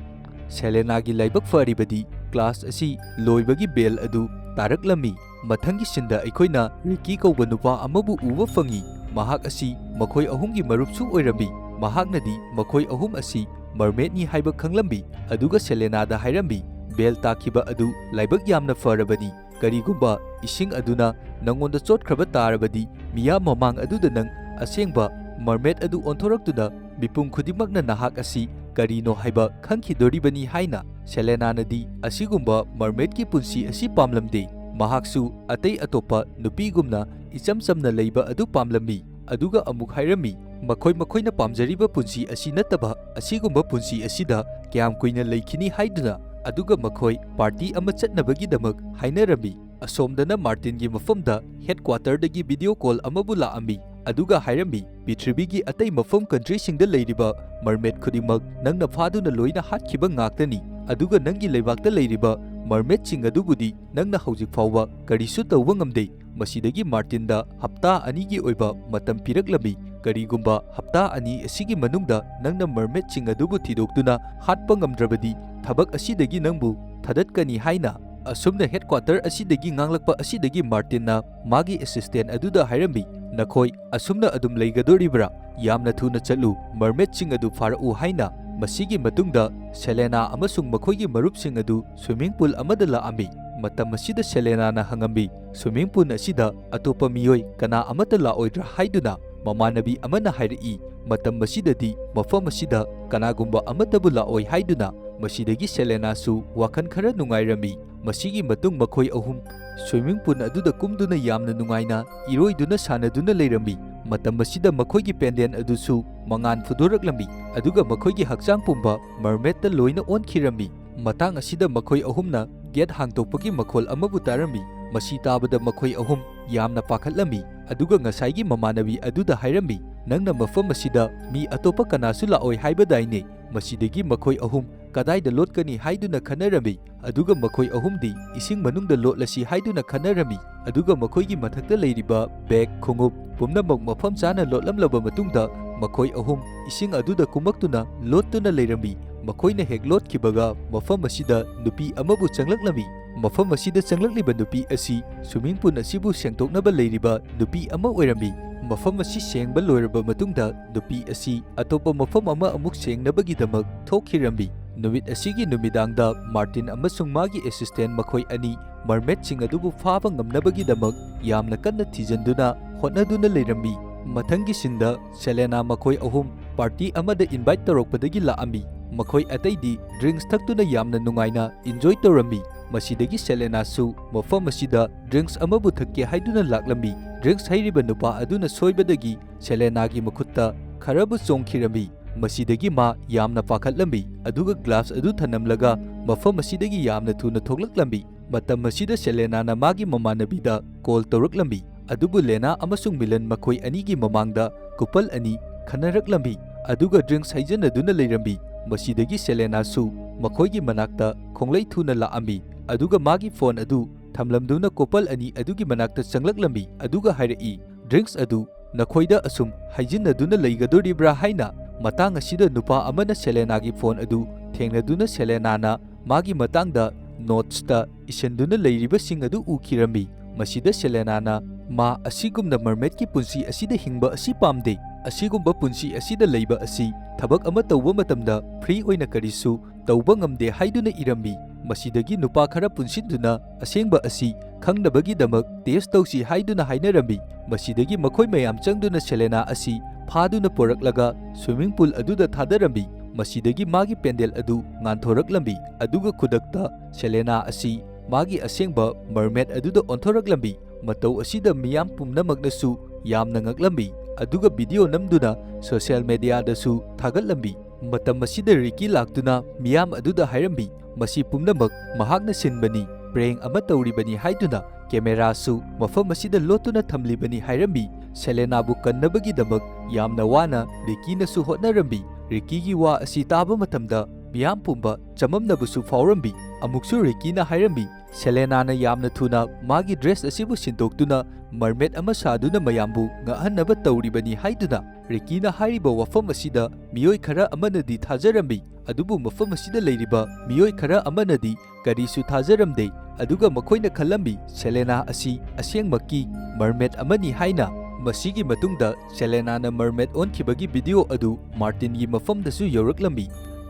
Selenaꯒꯤ ꯂꯥꯏꯕꯛ ꯐꯔꯤꯕꯗꯤ class ꯑꯁꯤ ꯂꯣꯏꯕꯒꯤ bell ꯑꯗꯨ ꯇꯥꯔꯛꯂꯝꯃꯤ꯫ ꯃꯊꯪꯒꯤ sceneꯗ ꯑꯩꯈꯣꯏꯅ Ricky ꯀꯧꯕ ꯅꯨꯄꯥ ꯑꯃꯕꯨ ꯎꯕ ꯐꯪꯏ꯫ ꯃꯍꯥꯛ ꯑꯁꯤ ꯃꯈꯣꯏ ꯑꯍꯨꯝꯒꯤ ꯃꯔꯨꯞꯁꯨ ꯑꯣꯏꯔꯝꯃꯤ꯫ ꯃꯍꯥꯛꯅꯗꯤ ꯃꯈꯣꯏ ꯑꯍꯨꯝ ꯑꯁꯤ mermaidꯅꯤ ꯍꯥꯏꯕ ꯈꯪꯂꯝꯃꯤ, ꯑꯗꯨꯒ Selenaꯗ ꯍꯥꯏꯔꯝꯃꯤ, "Bell ꯇꯥꯈꯤꯕ ꯑꯗꯨ ꯂꯥꯏꯕꯛ ꯌꯥꯝꯅ ꯐꯔꯕꯅꯤ꯫ ꯀꯔꯤꯒꯨꯝꯕ ꯏꯁꯤꯡ ꯑꯗꯨꯅ ꯅꯉꯣꯟꯗ ꯆꯣꯠꯈ꯭ꯔꯕ ꯇꯥꯔꯕꯗꯤ, ꯃꯤꯌꯥꯝ ꯃꯃꯥꯡ ꯑꯗꯨꯗ ꯅꯪ ꯑꯁꯦꯡꯕ mermaid ꯑꯗꯨ ꯑꯣꯟꯊꯣꯔꯛꯇꯨꯅ ꯃꯤꯄꯨꯝ ꯈꯨꯗꯤꯡꯃꯛꯅ ꯅꯍꯥꯛ ꯑꯁꯤ ꯀꯔꯤꯅꯣ ꯍꯥꯏꯕ ꯈꯪꯈꯤꯗꯣꯔꯤꯕꯅꯤ" ꯍꯥꯏꯅ꯫ Selenaꯅꯗꯤ ꯑꯁꯤꯒꯨꯝꯕ mermaidꯀꯤ ꯄꯨꯟꯁꯤ ꯑꯁꯤ ꯄꯥꯝꯂꯝꯗꯦ꯫ ꯃꯍꯥꯛꯁꯨ ꯑꯇꯩ ꯑꯇꯣꯞꯄ ꯅꯨꯄꯤꯒꯨꯝꯅ ꯏꯆꯝ ꯆꯝꯅ ꯂꯩꯕ ꯑꯗꯨ ꯄꯥꯝꯂꯝꯃꯤ꯫ ꯑꯗꯨꯒ ꯑꯃꯨꯛ ꯍꯥꯏꯔꯝꯃꯤ, "ꯃꯈꯣꯏ ꯃꯈꯣꯏꯅ ꯄꯥꯝꯖꯔꯤꯕ ꯄꯨꯟꯁꯤ ꯑꯁꯤ ꯅꯠꯇꯕ ꯑꯁꯤꯒꯨꯝꯕ ꯄꯨꯟꯁꯤ ꯑꯁꯤꯗ ꯀꯌꯥꯝ ꯀꯨꯏꯅ ꯂꯩꯈꯤꯅꯤ?" ꯍꯥꯏꯗꯨꯅ꯫ ꯑꯗꯨꯒ ꯃꯈꯣꯏ party ꯑꯃ ꯆꯠꯅꯕꯒꯤꯗꯃꯛ ꯍꯥꯏꯅꯔꯝꯃꯤ꯫ ꯑꯁꯣꯝꯗꯅ Martinꯒꯤ ꯃꯐꯝꯗ headquarterꯗꯒꯤ video call ꯑꯃꯕꯨ ꯂꯥꯛꯑꯝꯃꯤ, ꯑꯗꯨꯒ ꯍꯥꯏꯔꯝꯃꯤ, "ꯄ꯭ꯔꯤꯊꯤꯕꯤꯒꯤ ꯑꯇꯩ ꯃꯐꯝ countryꯁꯤꯡꯗ ꯂꯩꯔꯤꯕ mermaid ꯈꯨꯗꯤꯡꯃꯛ ꯅꯪꯅ ꯐꯥꯗꯨꯅ ꯂꯣꯏꯅ ꯍꯥꯠꯈꯤꯕ ꯉꯥꯛꯇꯅꯤ, ꯑꯗꯨꯒ ꯅꯪꯒꯤ ꯂꯩꯕꯥꯛꯇ ꯂꯩꯔꯤꯕ mermaidꯁꯤꯡ ꯑꯗꯨꯕꯨꯗꯤ ꯅꯪꯅ ꯍꯧꯖꯤꯛ ꯐꯥꯎꯕ ꯀꯔꯤꯁꯨ ꯇꯧꯕ ꯉꯝꯗꯦ꯫ ꯃꯁꯤꯗꯒꯤ Martinꯗ ꯍꯞꯇꯥ ꯑꯅꯤꯒꯤ ꯑꯣꯏꯕ ꯃꯇꯝ ꯄꯤꯔꯛꯂꯝꯃꯤ꯫ ꯀꯔꯤꯒꯨꯝꯕ ꯍꯞꯇꯥ ꯑꯅꯤ ꯑꯁꯤꯒꯤ ꯃꯅꯨꯡꯗ ꯅꯪꯅ mermaidꯁꯤꯡ ꯑꯗꯨꯕꯨ ꯊꯤꯗꯣꯛꯇꯨꯅ ꯍꯥꯠꯄ ꯉꯝꯗ꯭ꯔꯕꯗꯤ, ꯊꯕꯛ ꯑꯁꯤꯗꯒꯤ ꯅꯪꯕꯨ ꯊꯥꯗꯠꯀꯅꯤ" ꯍꯥꯏꯅ꯫ ꯑꯁꯨꯝꯅ headquarter ꯑꯁꯤꯗꯒꯤ ꯉꯥꯡꯂꯛꯄ ꯑꯁꯤꯗꯒꯤ Martinꯅ ꯃꯥꯒꯤ assistant ꯑꯗꯨꯗ ꯍꯥꯏꯔꯝꯃꯤ, "ꯅꯈꯣꯏ ꯑꯁꯨꯝꯅ ꯑꯗꯨꯝ ꯂꯩꯒꯗꯣꯔꯤꯕ꯭ꯔꯥ? ꯌꯥꯝꯅ ꯊꯨꯅ ꯆꯠꯂꯨ, mermaidꯁꯤꯡ ꯑꯗꯨ ꯐꯥꯔꯛꯎ" ꯍꯥꯏꯅ꯫ ꯃꯁꯤꯒꯤ ꯃꯇꯨꯡꯗ Selena ꯑꯃꯁꯨꯡ ꯃꯈꯣꯏꯒꯤ ꯃꯔꯨꯞꯁꯤꯡ ꯑꯗꯨ swimming pool ꯑꯃꯗ ꯂꯥꯛꯑꯝꯃꯤ꯫ ꯃꯇꯝ ꯑꯁꯤꯗ Selenaꯅ ꯍꯪꯉꯝꯃꯤ, "Swimming pool ꯑꯁꯤꯗ ꯑꯇꯣꯞꯄ ꯃꯤꯑꯣꯏ ꯀꯅꯥ ꯑꯃꯠꯇ ꯂꯥꯛꯑꯣꯏꯗ꯭ꯔꯥ?" ꯍꯥꯏꯗꯨꯅ꯫ ꯃꯃꯥꯟꯅꯕꯤ ꯑꯃꯅ ꯍꯥꯏꯔꯛꯏ, "ꯃꯇꯝ ꯑꯁꯤꯗꯗꯤ ꯃꯐꯝ ꯑꯁꯤꯗ ꯀꯅꯥꯒꯨꯝꯕ ꯑꯃꯠꯇꯕꯨ ꯂꯥꯛꯑꯣꯏ" ꯍꯥꯏꯗꯨꯅ꯫ ꯃꯁꯤꯗꯒꯤ Selenaꯁꯨ ꯋꯥꯈꯜ ꯈꯔ ꯅꯨꯡꯉꯥꯏꯔꯝꯃꯤ꯫ ꯃꯁꯤꯒꯤ ꯃꯇꯨꯡ ꯃꯈꯣꯏ ꯑꯍꯨꯝ swimming pool ꯑꯗꯨꯗ ꯀꯨꯝꯗꯨꯅ ꯌꯥꯝꯅ ꯅꯨꯡꯉꯥꯏꯅ ꯏꯔꯣꯏꯗꯨꯅ ꯁꯥꯟꯅꯗꯨꯅ ꯂꯩꯔꯝꯃꯤ꯫ ꯃꯇꯝ ꯑꯁꯤꯗ ꯃꯈꯣꯏꯒꯤ pendant ꯑꯗꯨꯁꯨ ꯃꯉꯥꯜ ꯐꯨꯗꯣꯔꯛꯂꯝꯃꯤ, ꯑꯗꯨꯒ ꯃꯈꯣꯏꯒꯤ ꯍꯛꯆꯥꯡ ꯄꯨꯝꯕ mermaidꯇ ꯂꯣꯏꯅ ꯑꯣꯟꯈꯤꯔꯝꯃꯤ꯫ ꯃꯇꯥꯡ ꯑꯁꯤꯗ ꯃꯈꯣꯏ ꯑꯍꯨꯝꯅ gate ꯍꯥꯡꯗꯣꯛꯄꯒꯤ ꯃꯈꯣꯜ ꯑꯃꯕꯨ ꯇꯥꯔꯝꯃꯤ꯫ ꯃꯁꯤ ꯇꯥꯕꯗ ꯃꯈꯣꯏ ꯑꯍꯨꯝ ꯌꯥꯝꯅ ꯄꯥꯈꯠꯂꯝꯃꯤ, ꯑꯗꯨꯒ ꯉꯁꯥꯏꯒꯤ ꯃꯃꯥꯟꯅꯕꯤ ꯑꯗꯨꯗ ꯍꯥꯏꯔꯝꯃꯤ, "ꯅꯪꯅ ꯃꯐꯝ ꯑꯁꯤꯗ ꯃꯤ ꯑꯇꯣꯞꯄ ꯀꯅꯥꯁꯨ ꯂꯥꯛꯑꯣꯏ ꯍꯥꯏꯕꯗꯥꯏꯅꯦ?" ꯃꯁꯤꯗꯒꯤ ꯃꯈꯣꯏ ꯑꯍꯨꯝ ꯀꯗꯥꯏꯗ ꯂꯣꯠꯀꯅꯤ ꯍꯥꯏꯗꯨꯅ ꯈꯟꯅꯔꯝꯃꯤ, ꯑꯗꯨꯒ ꯃꯈꯣꯏ ꯑꯍꯨꯝꯗꯤ ꯏꯁꯤꯡ ꯃꯅꯨꯡꯗ ꯂꯣꯠꯂꯁꯤ ꯍꯥꯏꯗꯨꯅ ꯈꯟꯅꯔꯝꯃꯤ꯫ ꯑꯗꯨꯒ ꯃꯈꯣꯏꯒꯤ ꯃꯊꯛꯇ ꯂꯩꯔꯤꯕ ꯕꯦꯒ, ꯈꯣꯡꯎꯞ ꯄꯨꯝꯅꯃꯛ ꯃꯐꯝ ꯆꯥꯅ ꯂꯣꯠꯂꯝꯂꯕ ꯃꯇꯨꯡꯗ, ꯃꯈꯣꯏ ꯑꯍꯨꯝ ꯏꯁꯤꯡ ꯑꯗꯨꯗ ꯀꯨꯝꯃꯛꯇꯨꯅ ꯂꯣꯠꯇꯨꯅ ꯂꯩꯔꯝꯃꯤ꯫ ꯃꯈꯣꯏꯅ ꯍꯦꯛ ꯂꯣꯠꯈꯤꯕꯒ, ꯃꯐꯝ ꯑꯁꯤꯗ ꯅꯨꯄꯤ ꯑꯃꯕꯨ ꯆꯪꯂꯛꯂꯝꯃꯤ꯫ ꯃꯐꯝ ꯑꯁꯤꯗ ꯆꯪꯂꯛꯂꯤꯕ ꯅꯨꯄꯤ ꯑꯁꯤ ꯁ꯭ꯋꯤꯃꯤꯡ ꯄꯨꯜ ꯑꯁꯤꯕꯨ ꯁꯦꯡꯗꯣꯛꯅꯕ ꯂꯩꯔꯤꯕ ꯅꯨꯄꯤ ꯑꯃ ꯑꯣꯏꯔꯝꯃꯤ꯫ ꯃꯐꯝ ꯑꯁꯤ ꯁꯦꯡꯕ ꯂꯣꯏꯔꯕ ꯃꯇꯨꯡꯗ, ꯅꯨꯄꯤ ꯑꯁꯤ ꯑꯇꯣꯞꯄ ꯃꯐꯝ ꯑꯃ ꯑꯃꯨꯛ ꯁꯦꯡꯅꯕꯒꯤꯗꯃꯛ ꯊꯣꯛꯈꯤꯔꯝꯃꯤ꯫ ꯅꯨꯃꯤꯠ ꯑꯁꯤꯒꯤ ꯅꯨꯃꯤꯗꯥꯡꯗ, ꯃꯥꯔꯇꯤꯟ ꯑꯃꯁꯨꯡ ꯃꯥꯒꯤ ꯑꯦꯁꯤꯁꯇꯦꯟ ꯃꯈꯣꯏ ꯑꯅꯤ ꯃꯔꯃꯦꯗꯁꯤꯡ ꯑꯗꯨꯕꯨ ꯐꯥꯕ ꯉꯝꯅꯕꯒꯤꯗꯃꯛ ꯌꯥꯝꯅ ꯀꯟꯅ ꯊꯤꯖꯤꯟꯗꯨꯅ ꯍꯣꯠꯅꯗꯨꯅ ꯂꯩꯔꯝꯃꯤ꯫ ꯃꯊꯪꯒꯤ ꯁꯤꯟꯗ, ꯁꯦꯂꯦꯅꯥ ꯃꯈꯣꯏ ꯑꯍꯨꯝ ꯄꯥꯔꯇꯤ ꯑꯃꯗ ꯏꯟꯚꯥꯏꯠ ꯇꯧꯔꯛꯄꯗꯒꯤ ꯂꯥꯛꯑꯝꯃꯤ꯫ ꯃꯈꯣꯏ ꯑꯇꯩꯗꯤ ꯗ꯭ꯔꯤꯡꯛꯁ ꯊꯛꯇꯨꯅ ꯌꯥꯝꯅ ꯅꯨꯡꯉꯥꯏꯅ ꯏꯟꯖꯣꯏ ꯇꯧꯔꯝꯃꯤ꯫ ꯃꯁꯤꯗꯒꯤ ꯁꯦꯂꯦꯅꯥꯁꯨ ꯃꯐꯝ ꯑꯁꯤꯗ ꯗ꯭ꯔꯤꯡꯛꯁ ꯑꯃꯕꯨ ꯊꯛꯀꯦ ꯍꯥꯏꯗꯨꯅ ꯂꯥꯛꯂꯝꯃꯤ꯫ ꯗ꯭ꯔꯤꯡꯛꯁ ꯍꯩꯔꯤꯕ ꯅꯨꯄꯥ ꯑꯗꯨꯅ ꯁꯣꯏꯕꯗꯒꯤ ꯁꯦꯂꯦꯅꯥꯒꯤ ꯃꯈꯨꯠꯇ ꯈꯔꯕꯨ ꯆꯣꯡꯈꯤꯔꯝꯃꯤ꯫ ꯃꯁꯤꯗꯒꯤ ꯃꯥ ꯌꯥꯝꯅ ꯄꯥꯈꯠꯂꯝꯃꯤ, ꯑꯗꯨꯒ ꯒ꯭ꯂꯥꯁ ꯑꯗꯨ ꯊꯅꯝꯂꯒ ꯃꯐꯝ ꯑꯁꯤꯗꯒꯤ ꯌꯥꯝꯅ ꯊꯨꯅ ꯊꯣꯛꯂꯛꯂꯝꯃꯤ꯫ ꯃꯇꯝ ꯑꯁꯤꯗ ꯁꯦꯂꯦꯅꯥꯅ ꯃꯥꯒꯤ ꯃꯃꯥꯟꯅꯕꯤꯗ ꯀꯣꯜ ꯇꯧꯔꯛꯂꯝꯃꯤ, ꯑꯗꯨꯕꯨ ꯂꯦꯅꯥ ꯑꯃꯁꯨꯡ ꯃꯤꯂꯟ ꯃꯈꯣꯏ ꯑꯅꯤꯒꯤ ꯃꯃꯥꯡꯗ ꯀꯨꯄꯜ ꯑꯅꯤ ꯈꯟꯅꯔꯛꯂꯝꯃꯤ, ꯑꯗꯨꯒ ꯗ꯭ꯔꯤꯡꯛꯁ ꯍꯩꯖꯤꯟꯅꯗꯨꯅ ꯂꯩꯔꯝꯃꯤ꯫ ꯃꯁꯤꯗꯒꯤ ꯁꯦꯂꯦꯅꯥꯁꯨ ꯃꯈꯣꯏꯒꯤ ꯃꯅꯥꯛꯇ ꯈꯣꯡꯂꯩ ꯊꯨꯅ ꯂꯥꯛꯑꯝꯃꯤ, ꯑꯗꯨꯒ ꯃꯥꯒꯤ ꯐꯣꯟ ꯑꯗꯨ ꯊꯝꯂꯝꯗꯨꯅ ꯀꯣꯄꯜ ꯑꯅꯤ ꯑꯗꯨꯒꯤ ꯃꯅꯥꯛꯇ ꯆꯪꯂꯛꯂꯝꯃꯤ, ꯑꯗꯨꯒ ꯍꯥꯏꯔꯛꯏ, "ꯗ꯭ꯔꯤꯡꯛꯁ ꯑꯗꯨ ꯅꯈꯣꯏꯗ ꯑꯁꯨꯝ ꯍꯩꯖꯤꯟꯅꯗꯨꯅ ꯂꯩꯒꯗꯣꯔꯤꯕ꯭ꯔꯥ?" ꯍꯥꯏꯅ꯫ ꯃꯇꯥꯡ ꯑꯁꯤꯗ ꯅꯨꯄꯥ ꯑꯃꯅ ꯁꯦꯂꯦꯅꯥꯒꯤ ꯐꯣꯟ ꯑꯗꯨ ꯊꯦꯡꯅꯗꯨꯅ ꯁꯦꯂꯦꯅꯥꯅ ꯃꯥꯒꯤ ꯃꯇꯥꯡꯗ ꯅꯣꯠꯁꯇ ꯏꯁꯤꯟꯗꯨꯅ ꯂꯩꯔꯤꯕꯁꯤꯡ ꯑꯗꯨ ꯎꯈꯤꯔꯝꯃꯤ꯫ ꯃꯁꯤꯗ ꯁꯦꯂꯦꯅꯥꯅ ꯃꯥ ꯑꯁꯤꯒꯨꯝꯅ ꯃꯔꯃꯦꯗꯀꯤ ꯄꯨꯟꯁꯤ ꯑꯁꯤꯗ ꯍꯤꯡꯕ ꯑꯁꯤ ꯄꯥꯝꯗꯦ꯫ ꯑꯁꯤꯒꯨꯝꯕ ꯄꯨꯟꯁꯤ ꯑꯁꯤꯗ ꯂꯩꯕ ꯑꯁꯤ ꯊꯕꯛ ꯑꯃ ꯇꯧꯕ ꯃꯇꯝꯗ ꯐ꯭ꯔꯤ ꯑꯣꯏꯅ ꯀꯔꯤꯁꯨ ꯇꯧꯕ ꯉꯝꯗꯦ ꯍꯥꯏꯗꯨꯅ ꯏꯔꯝꯃꯤ꯫ ꯃꯁꯤꯗꯒꯤ ꯅꯨꯄꯥ ꯈꯔ ꯄꯨꯟꯁꯤꯟꯗꯨꯅ ꯑꯁꯦꯡꯕ ꯑꯁꯤ ꯈꯪꯅꯕꯒꯤꯗꯃꯛ ꯇꯦꯁ ꯇꯧꯁꯤ ꯍꯥꯏꯗꯨꯅ ꯍꯥꯏꯅꯔꯝꯃꯤ꯫ ꯃꯁꯤꯗꯒꯤ ꯃꯈꯣꯏ ꯃꯌꯥꯝ ꯆꯪꯗꯨꯅ ꯁꯦꯂꯦꯅꯥ ꯑꯁꯤ ꯐꯥꯗꯨꯅ ꯄꯨꯔꯛꯂꯒ ꯁ꯭ꯋꯤꯃꯤꯡ ꯄꯨꯜ ꯑꯗꯨꯗ ꯊꯥꯗꯔꯝꯃꯤ꯫ ꯃꯁꯤꯗꯒꯤ ꯃꯥꯒꯤ ꯄꯦꯟꯗꯦꯜ ꯑꯗꯨ ꯉꯥꯟꯊꯣꯔꯛꯂꯝꯃꯤ, ꯑꯗꯨꯒ ꯈꯨꯗꯛꯇ ꯁꯦꯂꯦꯅꯥ ꯑꯁꯤ ꯃꯥꯒꯤ ꯑꯁꯦꯡꯕ ꯃꯔꯃꯦꯗ ꯑꯗꯨꯗ ꯑꯣꯟꯊꯣꯔꯛꯂꯝꯃꯤ꯫ ꯃꯇꯧ ꯑꯁꯤꯗ ꯃꯤꯌꯥꯝ ꯄꯨꯝꯅꯃꯛꯅꯁꯨ ꯌꯥꯝꯅ ꯉꯛꯂꯝꯃꯤ, ꯑꯗꯨꯒ ꯚꯤꯗꯤꯑꯣ ꯅꯝꯗꯨꯅ ꯁꯣꯁꯤꯌꯦꯜ ꯃꯦꯗꯤꯌꯥꯗꯁꯨ ꯊꯥꯒꯠꯂꯝꯃꯤ꯫ ꯃꯇꯝ ꯑꯁꯤꯗ ꯔꯤꯀꯤ ꯂꯥꯛꯇꯨꯅ ꯃꯤꯌꯥꯝ ꯑꯗꯨꯗ ꯍꯥꯏꯔꯝꯃꯤ, "ꯃꯁꯤ ꯄꯨꯝꯅꯃꯛ ꯃꯍꯥꯛꯅ ꯁꯤꯟꯕꯅꯤ, ꯄ꯭ꯔꯦꯡ ꯑꯃ ꯇꯧꯔꯤꯕꯅꯤ" ꯍꯥꯏꯗꯨꯅ꯫ ꯀꯦꯃꯦꯔꯥꯁꯨ ꯃꯐꯝ ꯑꯁꯤꯗ ꯂꯣꯠꯇꯨꯅ ꯊꯝꯂꯤꯕꯅꯤ ꯍꯥꯏꯔꯝꯃꯤ꯫ ꯁꯦꯂꯦꯅꯥꯕꯨ ꯀꯟꯅꯕꯒꯤꯗꯃꯛ ꯌꯥꯝꯅ ꯋꯥꯅ ꯔꯤꯀꯤꯅꯁꯨ ꯍꯣꯠꯅꯔꯝꯃꯤ꯫ ꯔꯤꯀꯤꯒꯤ ꯋꯥ ꯑꯁꯤ ꯇꯥꯕ ꯃꯇꯝꯗ ꯃꯤꯌꯥꯝ ꯄꯨꯝꯕ ꯆꯃꯝꯅꯕꯁꯨ ꯐꯥꯎꯔꯝꯃꯤ꯫ ꯑꯃꯨꯛꯁꯨ ꯔꯤꯀꯤꯅ ꯍꯥꯏꯔꯝꯃꯤ, ꯁꯦꯂꯦꯅꯥꯅ ꯌꯥꯝꯅ ꯊꯨꯅ ꯃꯥꯒꯤ ꯗ꯭ꯔꯦꯁ ꯑꯁꯤꯕꯨ ꯁꯤꯟꯗꯣꯛꯇꯨꯅ ꯃꯔꯃꯦꯗ ꯑꯃ ꯁꯥꯗꯨꯅ ꯃꯌꯥꯝꯕꯨ ꯉꯛꯍꯟꯅꯕ ꯇꯧꯔꯤꯕꯅꯤ ꯍꯥꯏꯗꯨꯅ꯫ ꯔꯤꯀꯤꯅ ꯍꯥꯏꯔꯤꯕ ꯋꯥꯐꯝ ꯑꯁꯤꯗ ꯃꯤꯑꯣꯏ ꯈꯔ ꯑꯃꯅꯗꯤ ꯊꯥꯖꯔꯝꯃꯤ, ꯑꯗꯨꯕꯨ ꯃꯐꯝ ꯑꯁꯤꯗ ꯂꯩꯔꯤꯕ ꯃꯤꯑꯣꯏ ꯈꯔ ꯑꯃꯅꯗꯤ ꯀꯔꯤꯁꯨ ꯊꯥꯖꯔꯝꯗꯦ꯫ ꯑꯗꯨꯒ ꯃꯈꯣꯏꯅ ꯈꯜꯂꯝꯃꯤ ꯁꯦꯂꯦꯅꯥ ꯑꯁꯤ ꯑꯁꯦꯡꯃꯛꯀꯤ ꯃꯔꯃꯦꯗ ꯑꯃꯅꯤ ꯍꯥꯏꯅ꯫ ꯃꯁꯤꯒꯤ ꯃꯇꯨꯡꯗ ꯁꯦꯂꯦꯅꯥꯅ ꯃꯔꯃꯦꯗ ꯑꯣꯟꯈꯤꯕꯒꯤ ꯚꯤꯗꯤꯑꯣ ꯑꯗꯨ ꯃꯥꯔꯇꯤꯟꯒꯤ ꯃꯐꯝꯗꯁꯨ ꯌꯧꯔꯛꯂꯝꯃꯤ꯫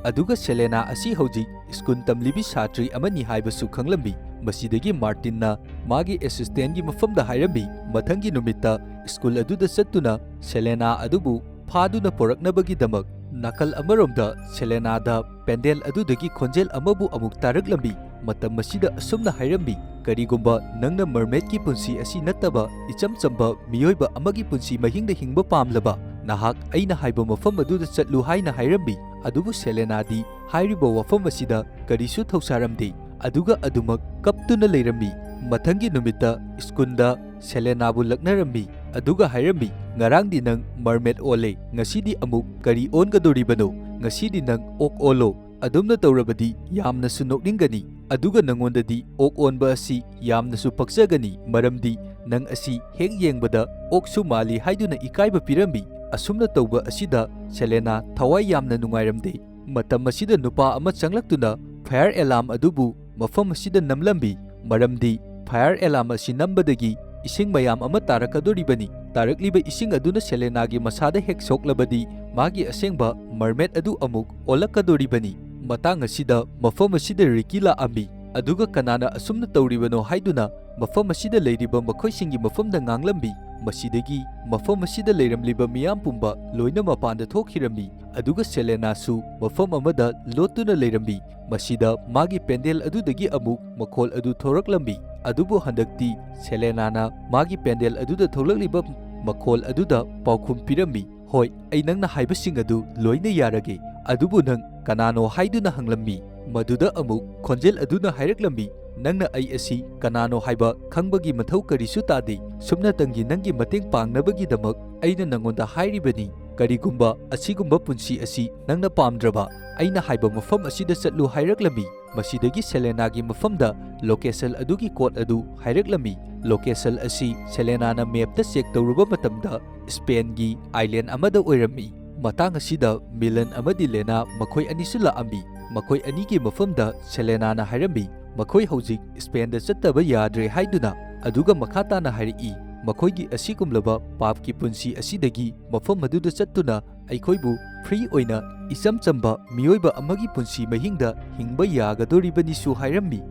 ꯑꯗꯨꯒ ꯁꯦꯂꯦꯅꯥ ꯑꯁꯤ ꯍꯧꯖꯤꯛ ꯁ꯭ꯀꯨꯜ ꯇꯝꯂꯤꯕꯤ ꯁꯥꯇ꯭ꯔꯤ ꯑꯃꯅꯤ ꯍꯥꯏꯕꯁꯨ ꯈꯪꯂꯝꯃꯤ꯫ ꯃꯁꯤꯗꯒꯤ ꯃꯥꯔꯇꯤꯟꯅ ꯃꯥꯒꯤ ꯑꯦꯁꯤꯁꯇꯦꯟꯒꯤ ꯃꯐꯝꯗ ꯍꯥꯏꯔꯝꯃꯤ, ꯃꯊꯪꯒꯤ ꯅꯨꯃꯤꯠꯇ ꯁ꯭ꯀꯨꯜ ꯑꯗꯨꯗ ꯆꯠꯇꯨꯅ ꯁꯦꯂꯦꯅꯥ ꯑꯗꯨꯕꯨ ꯐꯥꯗꯨꯅ ꯄꯨꯔꯛꯅꯕꯒꯤꯗꯃꯛ꯫ ꯅꯥꯀꯜ ꯑꯃꯔꯣꯝꯗ ꯁꯦꯂꯦꯅꯥꯗ ꯄꯦꯟꯗꯦꯜ ꯑꯗꯨꯗꯒꯤ ꯈꯣꯟꯖꯦꯜ ꯑꯃꯕꯨ ꯑꯃꯨꯛ ꯇꯥꯔꯛꯂꯝꯃꯤ꯫ ꯃꯇꯝ ꯑꯁꯤꯗ ꯑꯁꯨꯝꯅ ꯍꯥꯏꯔꯝꯃꯤ, "ꯀꯔꯤꯒꯨꯝꯕ ꯅꯪꯅ ꯃꯔꯃꯦꯗꯀꯤ ꯄꯨꯟꯁꯤ ꯑꯁꯤ ꯅꯠꯇꯕ ꯏꯆꯝ ꯆꯝꯕ ꯃꯤꯑꯣꯏꯕ ꯑꯃꯒꯤ ꯄꯨꯟꯁꯤ ꯃꯍꯤꯡꯗ ꯍꯤꯡꯕ ꯄꯥꯝꯂꯕ, ꯅꯍꯥꯛ ꯑꯩꯅ ꯍꯥꯏꯕ ꯃꯐꯝ ꯑꯗꯨꯗ ꯆꯠꯂꯨ" ꯍꯥꯏꯅ ꯍꯥꯏꯔꯝꯃꯤ꯫ ꯑꯗꯨꯕꯨ ꯁꯦꯂꯦꯅꯥꯗꯤ ꯍꯥꯏꯔꯤꯕ ꯋꯥꯐꯝ ꯑꯁꯤꯗ ꯀꯔꯤꯁꯨ ꯊꯧꯁꯥꯔꯝꯗꯦ꯫ ꯑꯗꯨꯒ ꯑꯗꯨꯃꯛ ꯀꯞꯇꯨꯅ ꯂꯩꯔꯝꯃꯤ꯫ ꯃꯊꯪꯒꯤ ꯅꯨꯃꯤꯠꯇ ꯁ꯭ꯀꯨꯜꯗ ꯁꯦꯂꯦꯅꯥꯕꯨ ꯂꯛꯅꯔꯝꯃꯤ꯫ ꯑꯗꯨꯒ ꯍꯥꯏꯔꯝꯃꯤ, "ꯉꯔꯥꯡꯗꯤ ꯅꯪ ꯃꯔꯃꯦꯗ ꯑꯣꯜꯂꯦ, ꯉꯁꯤꯗꯤ ꯑꯃꯨꯛ ꯀꯔꯤ ꯑꯣꯟꯒꯗꯧꯔꯤꯕꯅꯣ? ꯉꯁꯤꯗꯤ ꯅꯪ ꯑꯣꯛ ꯑꯣꯜꯂꯣ꯫ ꯑꯗꯨꯝꯅ ꯇꯧꯔꯕꯗꯤ ꯌꯥꯝꯅꯁꯨ ꯅꯣꯛꯅꯤꯡꯒꯅꯤ꯫ ꯑꯗꯨꯒ ꯅꯉꯣꯟꯗꯗꯤ ꯑꯣꯛ ꯑꯣꯟꯕ ꯑꯁꯤ ꯌꯥꯝꯅꯁꯨ ꯄꯛꯆꯒꯅꯤ, ꯃꯔꯝꯗꯤ ꯅꯪ ꯑꯁꯤ ꯍꯦꯛ ꯌꯦꯡꯕꯗ ꯑꯣꯛꯁꯨ ꯃꯥꯜꯂꯤ" ꯍꯥꯏꯗꯨꯅ ꯏꯀꯥꯏꯕ ꯄꯤꯔꯝꯃꯤ꯫ ꯑꯁꯨꯝꯅ ꯇꯧꯕ ꯑꯁꯤꯗ ꯁꯦꯂꯦꯅꯥ ꯊꯋꯥꯏ ꯌꯥꯝꯅ ꯅꯨꯡꯉꯥꯏꯔꯝꯗꯦ꯫ ꯃꯇꯝ ꯑꯁꯤꯗ ꯅꯨꯄꯥ ꯑꯃ ꯆꯪꯂꯛꯇꯨꯅ ꯐꯥꯌꯔ ꯑꯦꯂꯥꯝ ꯑꯗꯨꯕꯨ ꯃꯐꯝ ꯑꯁꯤꯗ ꯅꯝꯂꯝꯃꯤ, ꯃꯔꯝꯗꯤ ꯐꯥꯌꯔ ꯑꯦꯂꯥꯝ ꯑꯁꯤ ꯅꯝꯕꯗꯒꯤ ꯏꯁꯤꯡ ꯃꯌꯥꯝ ꯑꯃ ꯇꯥꯔꯛꯀꯗꯧꯔꯤꯕꯅꯤ꯫ ꯇꯥꯔꯛꯂꯤꯕ ꯏꯁꯤꯡ ꯑꯗꯨꯅ ꯁꯦꯂꯦꯅꯥꯒꯤ ꯃꯁꯥꯗ ꯍꯦꯛ ꯁꯣꯛꯂꯕꯗꯤ ꯃꯥꯒꯤ ꯑꯁꯦꯡꯕ ꯃꯔꯃꯦꯗ ꯑꯗꯨ ꯑꯃꯨꯛ ꯑꯣꯜꯂꯛꯀꯗꯧꯔꯤꯕꯅꯤ꯫ ꯃꯇꯥꯡ ꯑꯁꯤꯗ ꯃꯐꯝ ꯑꯁꯤꯗ ꯔꯤꯀꯤ ꯂꯥꯛꯑꯝꯃꯤ, ꯑꯗꯨꯒ ꯀꯅꯥꯅ ꯑꯁꯨꯝꯅ ꯇꯧꯔꯤꯕꯅꯣ ꯍꯥꯏꯗꯨꯅ ꯃꯐꯝ ꯑꯁꯤꯗ ꯂꯩꯔꯤꯕ ꯃꯈꯣꯏꯁꯤꯡꯒꯤ ꯃꯐꯝꯗ ꯉꯥꯡꯂꯝꯃꯤ꯫ ꯃꯁꯤꯗꯒꯤ ꯃꯐꯝ ꯑꯁꯤꯗ ꯂꯩꯔꯝꯂꯤꯕ ꯃꯤꯌꯥꯝ ꯄꯨꯝꯕ ꯂꯣꯏꯅ ꯃꯄꯥꯟꯗ ꯊꯣꯛꯈꯤꯔꯝꯃꯤ꯫ ꯑꯗꯨꯒ ꯁꯦꯂꯦꯅꯥꯁꯨ ꯃꯐꯝ ꯑꯃꯗ ꯂꯣꯠꯇꯨꯅ ꯂꯩꯔꯝꯃꯤ꯫ ꯃꯁꯤꯗ ꯃꯥꯒꯤ ꯄꯦꯟꯗꯦꯜ ꯑꯗꯨꯗꯒꯤ ꯑꯃꯨꯛ ꯃꯈꯣꯜ ꯑꯗꯨ ꯊꯣꯔꯛꯂꯝꯃꯤ꯫ ꯑꯗꯨꯕꯨ ꯍꯟꯗꯛꯇꯤ ꯁꯦꯂꯦꯅꯥꯅ ꯃꯥꯒꯤ ꯄꯦꯟꯗꯦꯜ ꯑꯗꯨꯗ ꯊꯣꯛꯂꯛꯂꯤꯕ ꯃꯈꯣꯜ ꯑꯗꯨꯗ ꯄꯥꯎꯈꯨꯝ ꯄꯤꯔꯝꯃꯤ, "ꯍꯣꯏ, ꯑꯩ ꯅꯪꯅ ꯍꯥꯏꯕꯁꯤꯡ ꯑꯗꯨ ꯂꯣꯏꯅ ꯌꯥꯔꯒꯦ꯫ ꯑꯗꯨꯕꯨ ꯅꯪ ꯀꯅꯥꯅꯣ?" ꯍꯥꯏꯗꯨꯅ ꯍꯪꯂꯝꯃꯤ꯫ ꯃꯗꯨꯗ ꯑꯃꯨꯛ ꯈꯣꯟꯖꯦꯜ ꯑꯗꯨꯅ ꯍꯥꯏꯔꯛꯂꯝꯃꯤ, "ꯅꯪꯅ ꯑꯩ ꯑꯁꯤ ꯀꯅꯥꯅꯣ ꯍꯥꯏꯕ ꯈꯪꯕꯒꯤ ꯃꯊꯧ ꯀꯔꯤꯁꯨ ꯇꯥꯗꯦ꯫ ꯁꯨꯞꯅꯇꯪꯒꯤ ꯅꯪꯒꯤ ꯃꯇꯦꯡ ꯄꯥꯡꯅꯕꯒꯤꯗꯃꯛ ꯑꯩꯅ ꯅꯉꯣꯟꯗ ꯍꯥꯏꯔꯤꯕꯅꯤ꯫ "ꯀꯔꯤꯒꯨꯝꯕ ꯑꯁꯤꯒꯨꯝꯕ ꯄꯨꯟꯁꯤ ꯑꯁꯤ ꯅꯪꯅ ꯄꯥꯝꯗ꯭ꯔꯕ, ꯑꯩꯅ ꯍꯥꯏꯕ ꯃꯐꯝ ꯑꯁꯤꯗ ꯆꯠꯂꯨ" ꯍꯥꯏꯔꯛꯂꯝꯃꯤ꯫ ꯃꯁꯤꯗꯒꯤ ꯁꯦꯂꯦꯅꯥꯒꯤ ꯃꯐꯝꯗ ꯂꯣꯀꯦꯁꯟ ꯑꯗꯨꯒꯤ ꯀꯣꯗ ꯑꯗꯨ ꯍꯥꯏꯔꯛꯂꯝꯃꯤ꯫ ꯂꯣꯀꯦꯁꯟ ꯑꯁꯤ ꯁꯦꯂꯦꯅꯥꯅ ꯃꯦꯞꯇ ꯆꯦꯛ ꯇꯧꯔꯨꯕ ꯃꯇꯝꯗ ꯁ꯭ꯄꯦꯟꯒꯤ ꯑꯥꯏꯂꯦꯟ ꯑꯃꯗ ꯑꯣꯏꯔꯝꯃꯤ꯫ ꯃꯇꯥꯡ ꯑꯁꯤꯗ ꯃꯤꯂꯟ ꯑꯃꯗꯤ ꯂꯦꯅꯥ ꯃꯈꯣꯏ ꯑꯅꯤꯁꯨ ꯂꯥꯛꯑꯝꯃꯤ꯫ ꯃꯈꯣꯏ ꯑꯅꯤꯒꯤ ꯃꯐꯝꯗ ꯁꯦꯂꯦꯅꯥꯅ ꯍꯥꯏꯔꯝꯃꯤ, ꯃꯈꯣꯏ ꯍꯧꯖꯤꯛ ꯁ꯭ꯄꯦꯟꯗ ꯆꯠꯇꯕ ꯌꯥꯗ꯭ꯔꯦ ꯍꯥꯏꯗꯨꯅ, ꯑꯗꯨꯒ ꯃꯈꯥ ꯇꯥꯅ ꯍꯥꯏꯔꯛꯏ, ꯃꯈꯣꯏꯒꯤ ꯑꯁꯤꯒꯨꯝꯂꯕ ꯄꯥꯞꯀꯤ ꯄꯨꯟꯁꯤ ꯑꯁꯤꯗꯒꯤ ꯃꯐꯝ ꯑꯗꯨꯗ ꯆꯠꯇꯨꯅ ꯑꯩꯈꯣꯏꯕꯨ ꯐ꯭ꯔꯤ ꯑꯣꯏꯅ ꯏꯆꯝ ꯆꯝꯕ ꯃꯤꯑꯣꯏꯕ ꯑꯃꯒꯤ ꯄꯨꯟꯁꯤ ꯃꯍꯤꯡꯗ ꯍꯤꯡꯕ ꯌꯥꯒꯗꯣꯔꯤꯕꯅꯤꯁꯨ ꯍꯥꯏꯔꯝꯃꯤ꯫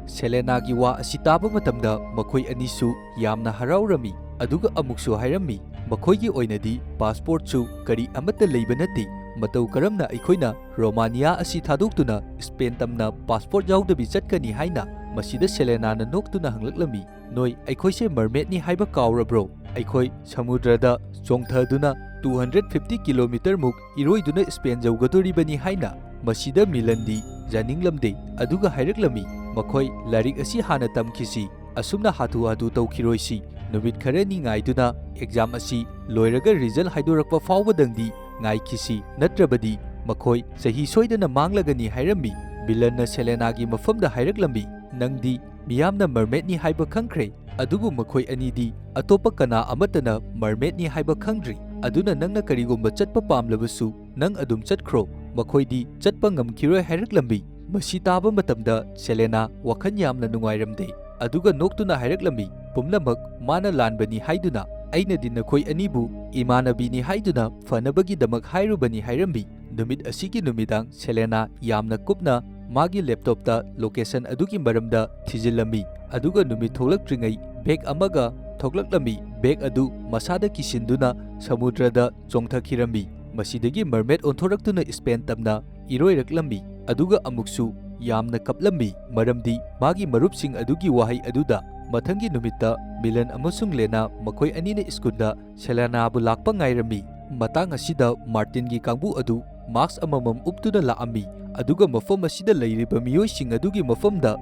ꯁꯦꯂꯦꯅꯥꯒꯤ ꯋꯥ ꯑꯁꯤ ꯇꯥꯕ ꯃꯇꯝꯗ ꯃꯈꯣꯏ ꯑꯅꯤꯁꯨ ꯌꯥꯝꯅ ꯍꯔꯥꯎꯔꯝꯃꯤ, ꯑꯗꯨꯒ ꯑꯃꯨꯛꯁꯨ ꯍꯥꯏꯔꯝꯃꯤ, ꯃꯈꯣꯏꯒꯤ ꯑꯣꯏꯅꯗꯤ ꯄꯥꯁꯄꯣꯔꯠꯁꯨ ꯀꯔꯤ ꯑꯃꯠꯇ ꯂꯩꯕ ꯅꯠꯇꯦ꯫ ꯃꯇꯧ ꯀꯔꯝꯅ ꯑꯩꯈꯣꯏꯅ ꯔꯣꯃꯥꯅꯤꯌꯥ ꯑꯁꯤ ꯊꯥꯗꯣꯛꯇꯨꯅ ꯁ꯭ꯄꯦꯟ ꯇꯝꯅ ꯄꯥꯁꯄꯣꯔꯠ ꯌꯥꯎꯗꯕꯤ ꯆꯠꯀꯅꯤ ꯍꯥꯏꯅ? ꯃꯁꯤꯗ ꯁꯦꯂꯦꯅꯥꯅ ꯅꯣꯛꯇꯨꯅ ꯍꯪꯂꯛꯂꯝꯃꯤ, "ꯅꯣꯏ ꯑꯩꯈꯣꯏꯁꯦ ꯃꯔꯃꯦꯗꯅꯤ ꯍꯥꯏꯕ ꯀꯥꯎꯔꯕ꯭ꯔꯣ? ꯑꯩꯈꯣꯏ ꯁꯃꯨꯗ꯭ꯔꯗ ꯆꯣꯡꯊꯗꯨꯅ ꯇꯨ ꯍꯟꯗ꯭ꯔꯦꯠ ꯐꯤꯐꯇꯤ ꯀꯤꯂꯣꯃꯤꯇꯔꯃꯨꯛ ꯏꯔꯣꯏꯗꯨꯅ ꯁ꯭ꯄꯦꯟ ꯌꯧꯒꯗꯣꯔꯤꯕꯅꯤ" ꯍꯥꯏꯅ? ꯃꯁꯤꯗ ꯃꯤꯂꯟꯗꯤ ꯌꯥꯅꯤꯡꯂꯝꯗꯦ, ꯑꯗꯨꯒ ꯍꯥꯏꯔꯛꯂꯝꯃꯤ, "ꯃꯈꯣꯏ ꯂꯥꯏꯔꯤꯛ ꯑꯁꯤ ꯍꯥꯟꯅ ꯇꯝꯈꯤꯁꯤ, ꯑꯁꯨꯝꯅ ꯍꯥꯊꯨ ꯍꯥꯊꯨ ꯇꯧꯈꯤꯔꯣꯏꯁꯤ꯫ ꯅꯨꯃꯤꯠ ꯈꯔꯅꯤ ꯉꯥꯏꯗꯨꯅ ꯑꯦꯛꯖꯥꯝ ꯑꯁꯤ ꯂꯣꯏꯔꯒ ꯔꯤꯖꯜ ꯍꯥꯏꯗꯣꯔꯛꯄ ꯐꯥꯎꯕꯗꯪꯗꯤ ꯉꯥꯏꯈꯤꯁꯤ, ꯅꯠꯇ꯭ꯔꯕꯗꯤ ꯃꯈꯣꯏ ꯆꯍꯤ ꯁꯣꯏꯗꯅ ꯃꯥꯡꯂꯒꯅꯤ" ꯍꯥꯏꯔꯝꯃꯤ꯫ ꯃꯤꯂꯟꯅ ꯁꯦꯂꯦꯅꯥꯒꯤ ꯃꯐꯝꯗ ꯍꯥꯏꯔꯛꯂꯝꯃꯤ, "ꯅꯪꯗꯤ ꯃꯤꯌꯥꯝꯅ ꯃꯔꯃꯦꯗꯅꯤ ꯍꯥꯏꯕ ꯈꯪꯈ꯭ꯔꯦ, ꯑꯗꯨꯕꯨ ꯃꯈꯣꯏ ꯑꯅꯤꯗꯤ ꯑꯇꯣꯞꯄ ꯀꯅꯥ ꯑꯃꯠꯇꯅ ꯃꯔꯃꯦꯗꯅꯤ ꯍꯥꯏꯕ ꯈꯪꯗ꯭ꯔꯤ꯫ ꯑꯗꯨꯅ ꯅꯪꯅ ꯀꯔꯤꯒꯨꯝꯕ ꯆꯠꯄ ꯄꯥꯝꯂꯕꯁꯨ ꯅꯪ ꯑꯗꯨꯝ ꯆꯠꯈ꯭ꯔꯣ, ꯃꯈꯣꯏꯗꯤ ꯆꯠꯄ ꯉꯝꯈꯤꯔꯣꯏ" ꯍꯥꯏꯔꯛꯂꯝꯃꯤ꯫ ꯃꯁꯤ ꯇꯥꯕ ꯃꯇꯝꯗ ꯁꯦꯂꯦꯅꯥ ꯋꯥꯈꯜ ꯌꯥꯝꯅ ꯅꯨꯡꯉꯥꯏꯔꯝꯗꯦ, ꯑꯗꯨꯒ ꯅꯣꯛꯇꯨꯅ ꯍꯥꯏꯔꯛꯂꯝꯃꯤ, "ꯄꯨꯝꯅꯃꯛ ꯃꯥꯅ ꯂꯥꯟꯕꯅꯤ ꯍꯥꯏꯗꯨꯅ, ꯑꯩꯅꯗꯤ ꯅꯈꯣꯏ ꯑꯅꯤꯕꯨ ꯏꯃꯥꯟꯅꯕꯤꯅꯤ ꯍꯥꯏꯗꯨꯅ ꯐꯅꯕꯒꯤꯗꯃꯛ ꯍꯥꯏꯔꯨꯕꯅꯤ" ꯍꯥꯏꯔꯝꯃꯤ꯫ ꯅꯨꯃꯤꯠ ꯑꯁꯤꯒꯤ ꯅꯨꯃꯤꯗꯥꯡ ꯁꯦꯂꯦꯅꯥ ꯌꯥꯝꯅ ꯀꯨꯞꯅ ꯃꯥꯒꯤ ꯂꯦꯞꯇꯣꯞꯇ ꯂꯣꯀꯦꯁꯟ ꯑꯗꯨꯒꯤ ꯃꯔꯝꯗ ꯊꯤꯖꯤꯜꯂꯝꯃꯤ, ꯑꯗꯨꯒ ꯅꯨꯃꯤꯠ ꯊꯣꯛꯂꯛꯇ꯭ꯔꯤꯉꯩ ꯕꯦꯒ ꯑꯃꯒ ꯊꯣꯛꯂꯛꯂꯝꯃꯤ꯫ ꯕꯦꯒ ꯑꯗꯨ ꯃꯁꯥꯗ ꯀꯤꯁꯤꯟꯗꯨꯅ ꯁꯃꯨꯗ꯭ꯔꯗ ꯆꯣꯡꯊꯈꯤꯔꯝꯃꯤ꯫ ꯃꯁꯤꯗꯒꯤ ꯃꯔꯃꯦꯗ ꯑꯣꯟꯊꯣꯔꯛꯇꯨꯅ ꯁ꯭ꯄꯦꯟ ꯇꯝꯅ ꯏꯔꯣꯏꯔꯛꯂꯝꯃꯤ, ꯑꯗꯨꯒ ꯑꯃꯨꯛꯁꯨ ꯌꯥꯝꯅ ꯀꯞꯂꯝꯃꯤ, ꯃꯔꯝꯗꯤ ꯃꯥꯒꯤ ꯃꯔꯨꯞꯁꯤꯡ ꯑꯗꯨꯒꯤ ꯋꯥꯍꯩ ꯑꯗꯨꯗ꯫ ꯃꯊꯪꯒꯤ ꯅꯨꯃꯤꯠꯇ ꯃꯤꯂꯟ ꯑꯃꯁꯨꯡ ꯂꯦꯅꯥ ꯃꯈꯣꯏ ꯑꯅꯤꯅ ꯁ꯭ꯀꯨꯜꯗ ꯁꯦꯂꯦꯅꯥꯕꯨ ꯂꯥꯛꯄ ꯉꯥꯏꯔꯝꯃꯤ꯫ ꯃꯇꯥꯡ ꯑꯁꯤꯗ ꯃꯥꯔꯇꯤꯟꯒꯤ ꯀꯥꯡꯕꯨ ꯑꯗꯨ ꯃꯥꯁꯛ ꯑꯃꯃꯝ ꯎꯞꯇꯨꯅ ꯂꯥꯛꯑꯝꯃꯤ, ꯑꯗꯨꯒ ꯃꯐꯝ ꯑꯁꯤꯗ ꯂꯩꯔꯤꯕ ꯃꯤꯑꯣꯏꯁꯤꯡ ꯑꯗꯨꯒꯤ ꯃꯐꯝꯗ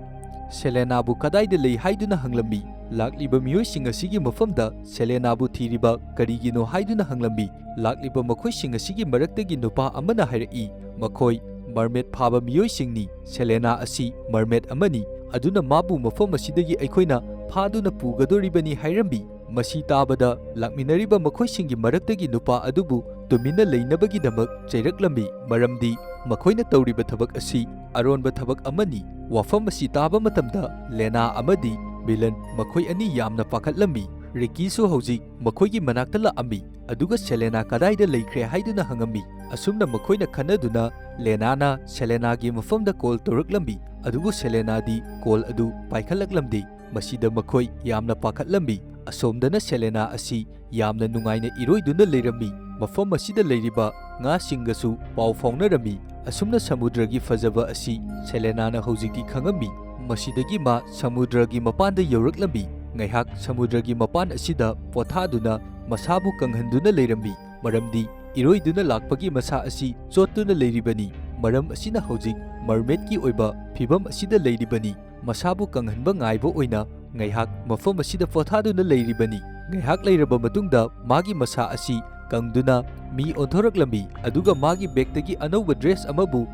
ꯁꯦꯂꯦꯅꯥꯕꯨ ꯀꯗꯥꯏꯗ ꯂꯩ ꯍꯥꯏꯗꯨꯅ ꯍꯪꯂꯝꯃꯤ꯫ ꯂꯥꯛꯂꯤꯕ ꯃꯤꯑꯣꯏꯁꯤꯡ ꯑꯁꯤꯒꯤ ꯃꯐꯝꯗ ꯁꯦꯂꯦꯅꯥꯕꯨ ꯊꯤꯔꯤꯕ ꯀꯔꯤꯒꯤꯅꯣ ꯍꯥꯏꯗꯨꯅ ꯍꯪꯂꯝꯃꯤ꯫ ꯂꯥꯛꯂꯤꯕ ꯃꯈꯣꯏꯁꯤꯡ ꯑꯁꯤꯒꯤ ꯃꯔꯛꯇꯒꯤ ꯅꯨꯄꯥ ꯑꯃꯅ ꯍꯥꯏꯔꯛꯏ, ꯃꯈꯣꯏ ꯃꯔꯃꯦꯗ ꯐꯥꯕ ꯃꯤꯑꯣꯏꯁꯤꯡꯅꯤ꯫ ꯁꯦꯂꯦꯅꯥ ꯑꯁꯤ ꯃꯔꯃꯦꯗ ꯑꯃꯅꯤ, ꯑꯗꯨꯅ ꯃꯥꯕꯨ ꯃꯐꯝ ꯑꯁꯤꯗꯒꯤ ꯑꯩꯈꯣꯏꯅ ꯐꯥꯗꯨꯅ ꯄꯨꯒꯗꯧꯔꯤꯕꯅꯤ ꯍꯥꯏꯔꯝꯃꯤ꯫ ꯃꯁꯤ ꯇꯥꯕꯗ ꯂꯥꯛꯃꯤꯟꯅꯔꯤꯕ ꯃꯈꯣꯏꯁꯤꯡꯒꯤ ꯃꯔꯛꯇꯒꯤ ꯅꯨꯄꯥ ꯑꯗꯨꯕꯨ ꯇꯨꯃꯤꯟꯅ ꯂꯩꯅꯕꯒꯤꯗꯃꯛ ꯆꯩꯔꯛꯂꯝꯃꯤ, ꯃꯔꯝꯗꯤ ꯃꯈꯣꯏꯅ ꯇꯧꯔꯤꯕ ꯊꯕꯛ ꯑꯁꯤ ꯑꯔꯣꯟꯕ ꯊꯕꯛ ꯑꯃꯅꯤ꯫ ꯋꯥꯐꯝ ꯑꯁꯤ ꯇꯥꯕ ꯃꯇꯝꯗ ꯂꯦꯅꯥ ꯑꯃꯗꯤ ꯃꯤꯂꯟ ꯃꯈꯣꯏ ꯑꯅꯤ ꯌꯥꯝꯅ ꯄꯥꯈꯠꯂꯝꯃꯤ꯫ ꯔꯤꯀꯤꯁꯨ ꯍꯧꯖꯤꯛ ꯃꯈꯣꯏꯒꯤ ꯃꯅꯥꯛꯇ ꯂꯥꯛꯑꯝꯃꯤ, ꯑꯗꯨꯒ ꯁꯦꯂꯦꯅꯥ ꯀꯗꯥꯏꯗ ꯂꯩꯈ꯭ꯔꯦ ꯍꯥꯏꯗꯨꯅ ꯍꯪꯉꯝꯃꯤ꯫ ꯑꯁꯨꯝꯅ ꯃꯈꯣꯏꯅ ꯈꯟꯅꯗꯨꯅ ꯂꯦꯅꯥꯅ ꯁꯦꯂꯦꯅꯥꯒꯤ ꯃꯐꯝꯗ ꯀꯣꯜ ꯇꯧꯔꯛꯂꯝꯃꯤ, ꯑꯗꯨꯕꯨ ꯁꯦꯂꯦꯅꯥꯗꯤ ꯀꯣꯜ ꯑꯗꯨ ꯄꯥꯏꯈꯠꯂꯛꯂꯝꯗꯦ꯫ ꯃꯁꯤꯗ ꯃꯈꯣꯏ ꯌꯥꯝꯅ ꯄꯥꯈꯠꯂꯝꯃꯤ꯫ ꯑꯁꯣꯝꯗꯅ ꯁꯦꯂꯦꯅꯥ ꯑꯁꯤ ꯌꯥꯝꯅ ꯅꯨꯡꯉꯥꯏꯅ ꯏꯔꯣꯏꯗꯨꯅ ꯂꯩꯔꯝꯃꯤ꯫ ꯃꯐꯝ ꯑꯁꯤꯗ ꯂꯩꯔꯤꯕ ꯉꯥꯁꯤꯡꯒꯁꯨ ꯄꯥꯎ ꯐꯥꯎꯅꯔꯝꯃꯤ꯫ ꯑꯁꯨꯝꯅ ꯁꯃꯨꯗ꯭ꯔꯒꯤ ꯐꯖꯕ ꯑꯁꯤ ꯁꯦꯂꯦꯅꯥꯅ ꯍꯧꯖꯤꯛꯇꯤ ꯈꯪꯉꯝꯃꯤ꯫ ꯃꯁꯤꯗꯒꯤ ꯃꯥ ꯁꯃꯨꯗ꯭ꯔꯒꯤ ꯃꯄꯥꯟꯗ ꯌꯧꯔꯛꯂꯝꯃꯤ꯫ ꯉꯥꯏꯍꯥꯛ ꯁꯃꯨꯗ꯭ꯔꯒꯤ ꯃꯄꯥꯟ ꯑꯁꯤꯗ ꯄꯣꯊꯥꯗꯨꯅ ꯃꯁꯥꯕꯨ ꯀꯪꯍꯟꯗꯨꯅ ꯂꯩꯔꯝꯃꯤ, ꯃꯔꯝꯗꯤ ꯏꯔꯣꯏꯗꯨꯅ ꯂꯥꯛꯄꯒꯤ ꯃꯁꯥ ꯑꯁꯤ ꯆꯣꯠꯇꯨꯅ ꯂꯩꯔꯤꯕꯅꯤ꯫ ꯃꯔꯝ ꯑꯁꯤꯅ ꯍꯧꯖꯤꯛ ꯃꯔꯃꯦꯗꯀꯤ ꯑꯣꯏꯕ ꯐꯤꯚꯝ ꯑꯁꯤꯗ ꯂꯩꯔꯤꯕꯅꯤ꯫ ꯃꯁꯥꯕꯨ ꯀꯪꯍꯟꯕ ꯉꯥꯏꯕ ꯑꯣꯏꯅ ꯉꯥꯏꯍꯥꯛ ꯃꯐꯝ ꯑꯁꯤꯗ ꯄꯣꯊꯥꯗꯨꯅ ꯂꯩꯔꯤꯕꯅꯤ꯫ ꯉꯥꯏꯍꯥꯛ ꯂꯩꯔꯕ ꯃꯇꯨꯡꯗ ꯃꯥꯒꯤ ꯃꯁꯥ ꯑꯁꯤ ꯀꯪꯗꯨꯅ ꯃꯤ ꯑꯣꯟꯊꯣꯔꯛꯂꯝꯃꯤ, ꯑꯗꯨꯒ ꯃꯥꯒꯤ ꯕꯦꯒꯇꯒꯤ ꯑꯅꯧꯕ ꯗ꯭ꯔꯦꯁ ꯑꯃꯕꯨ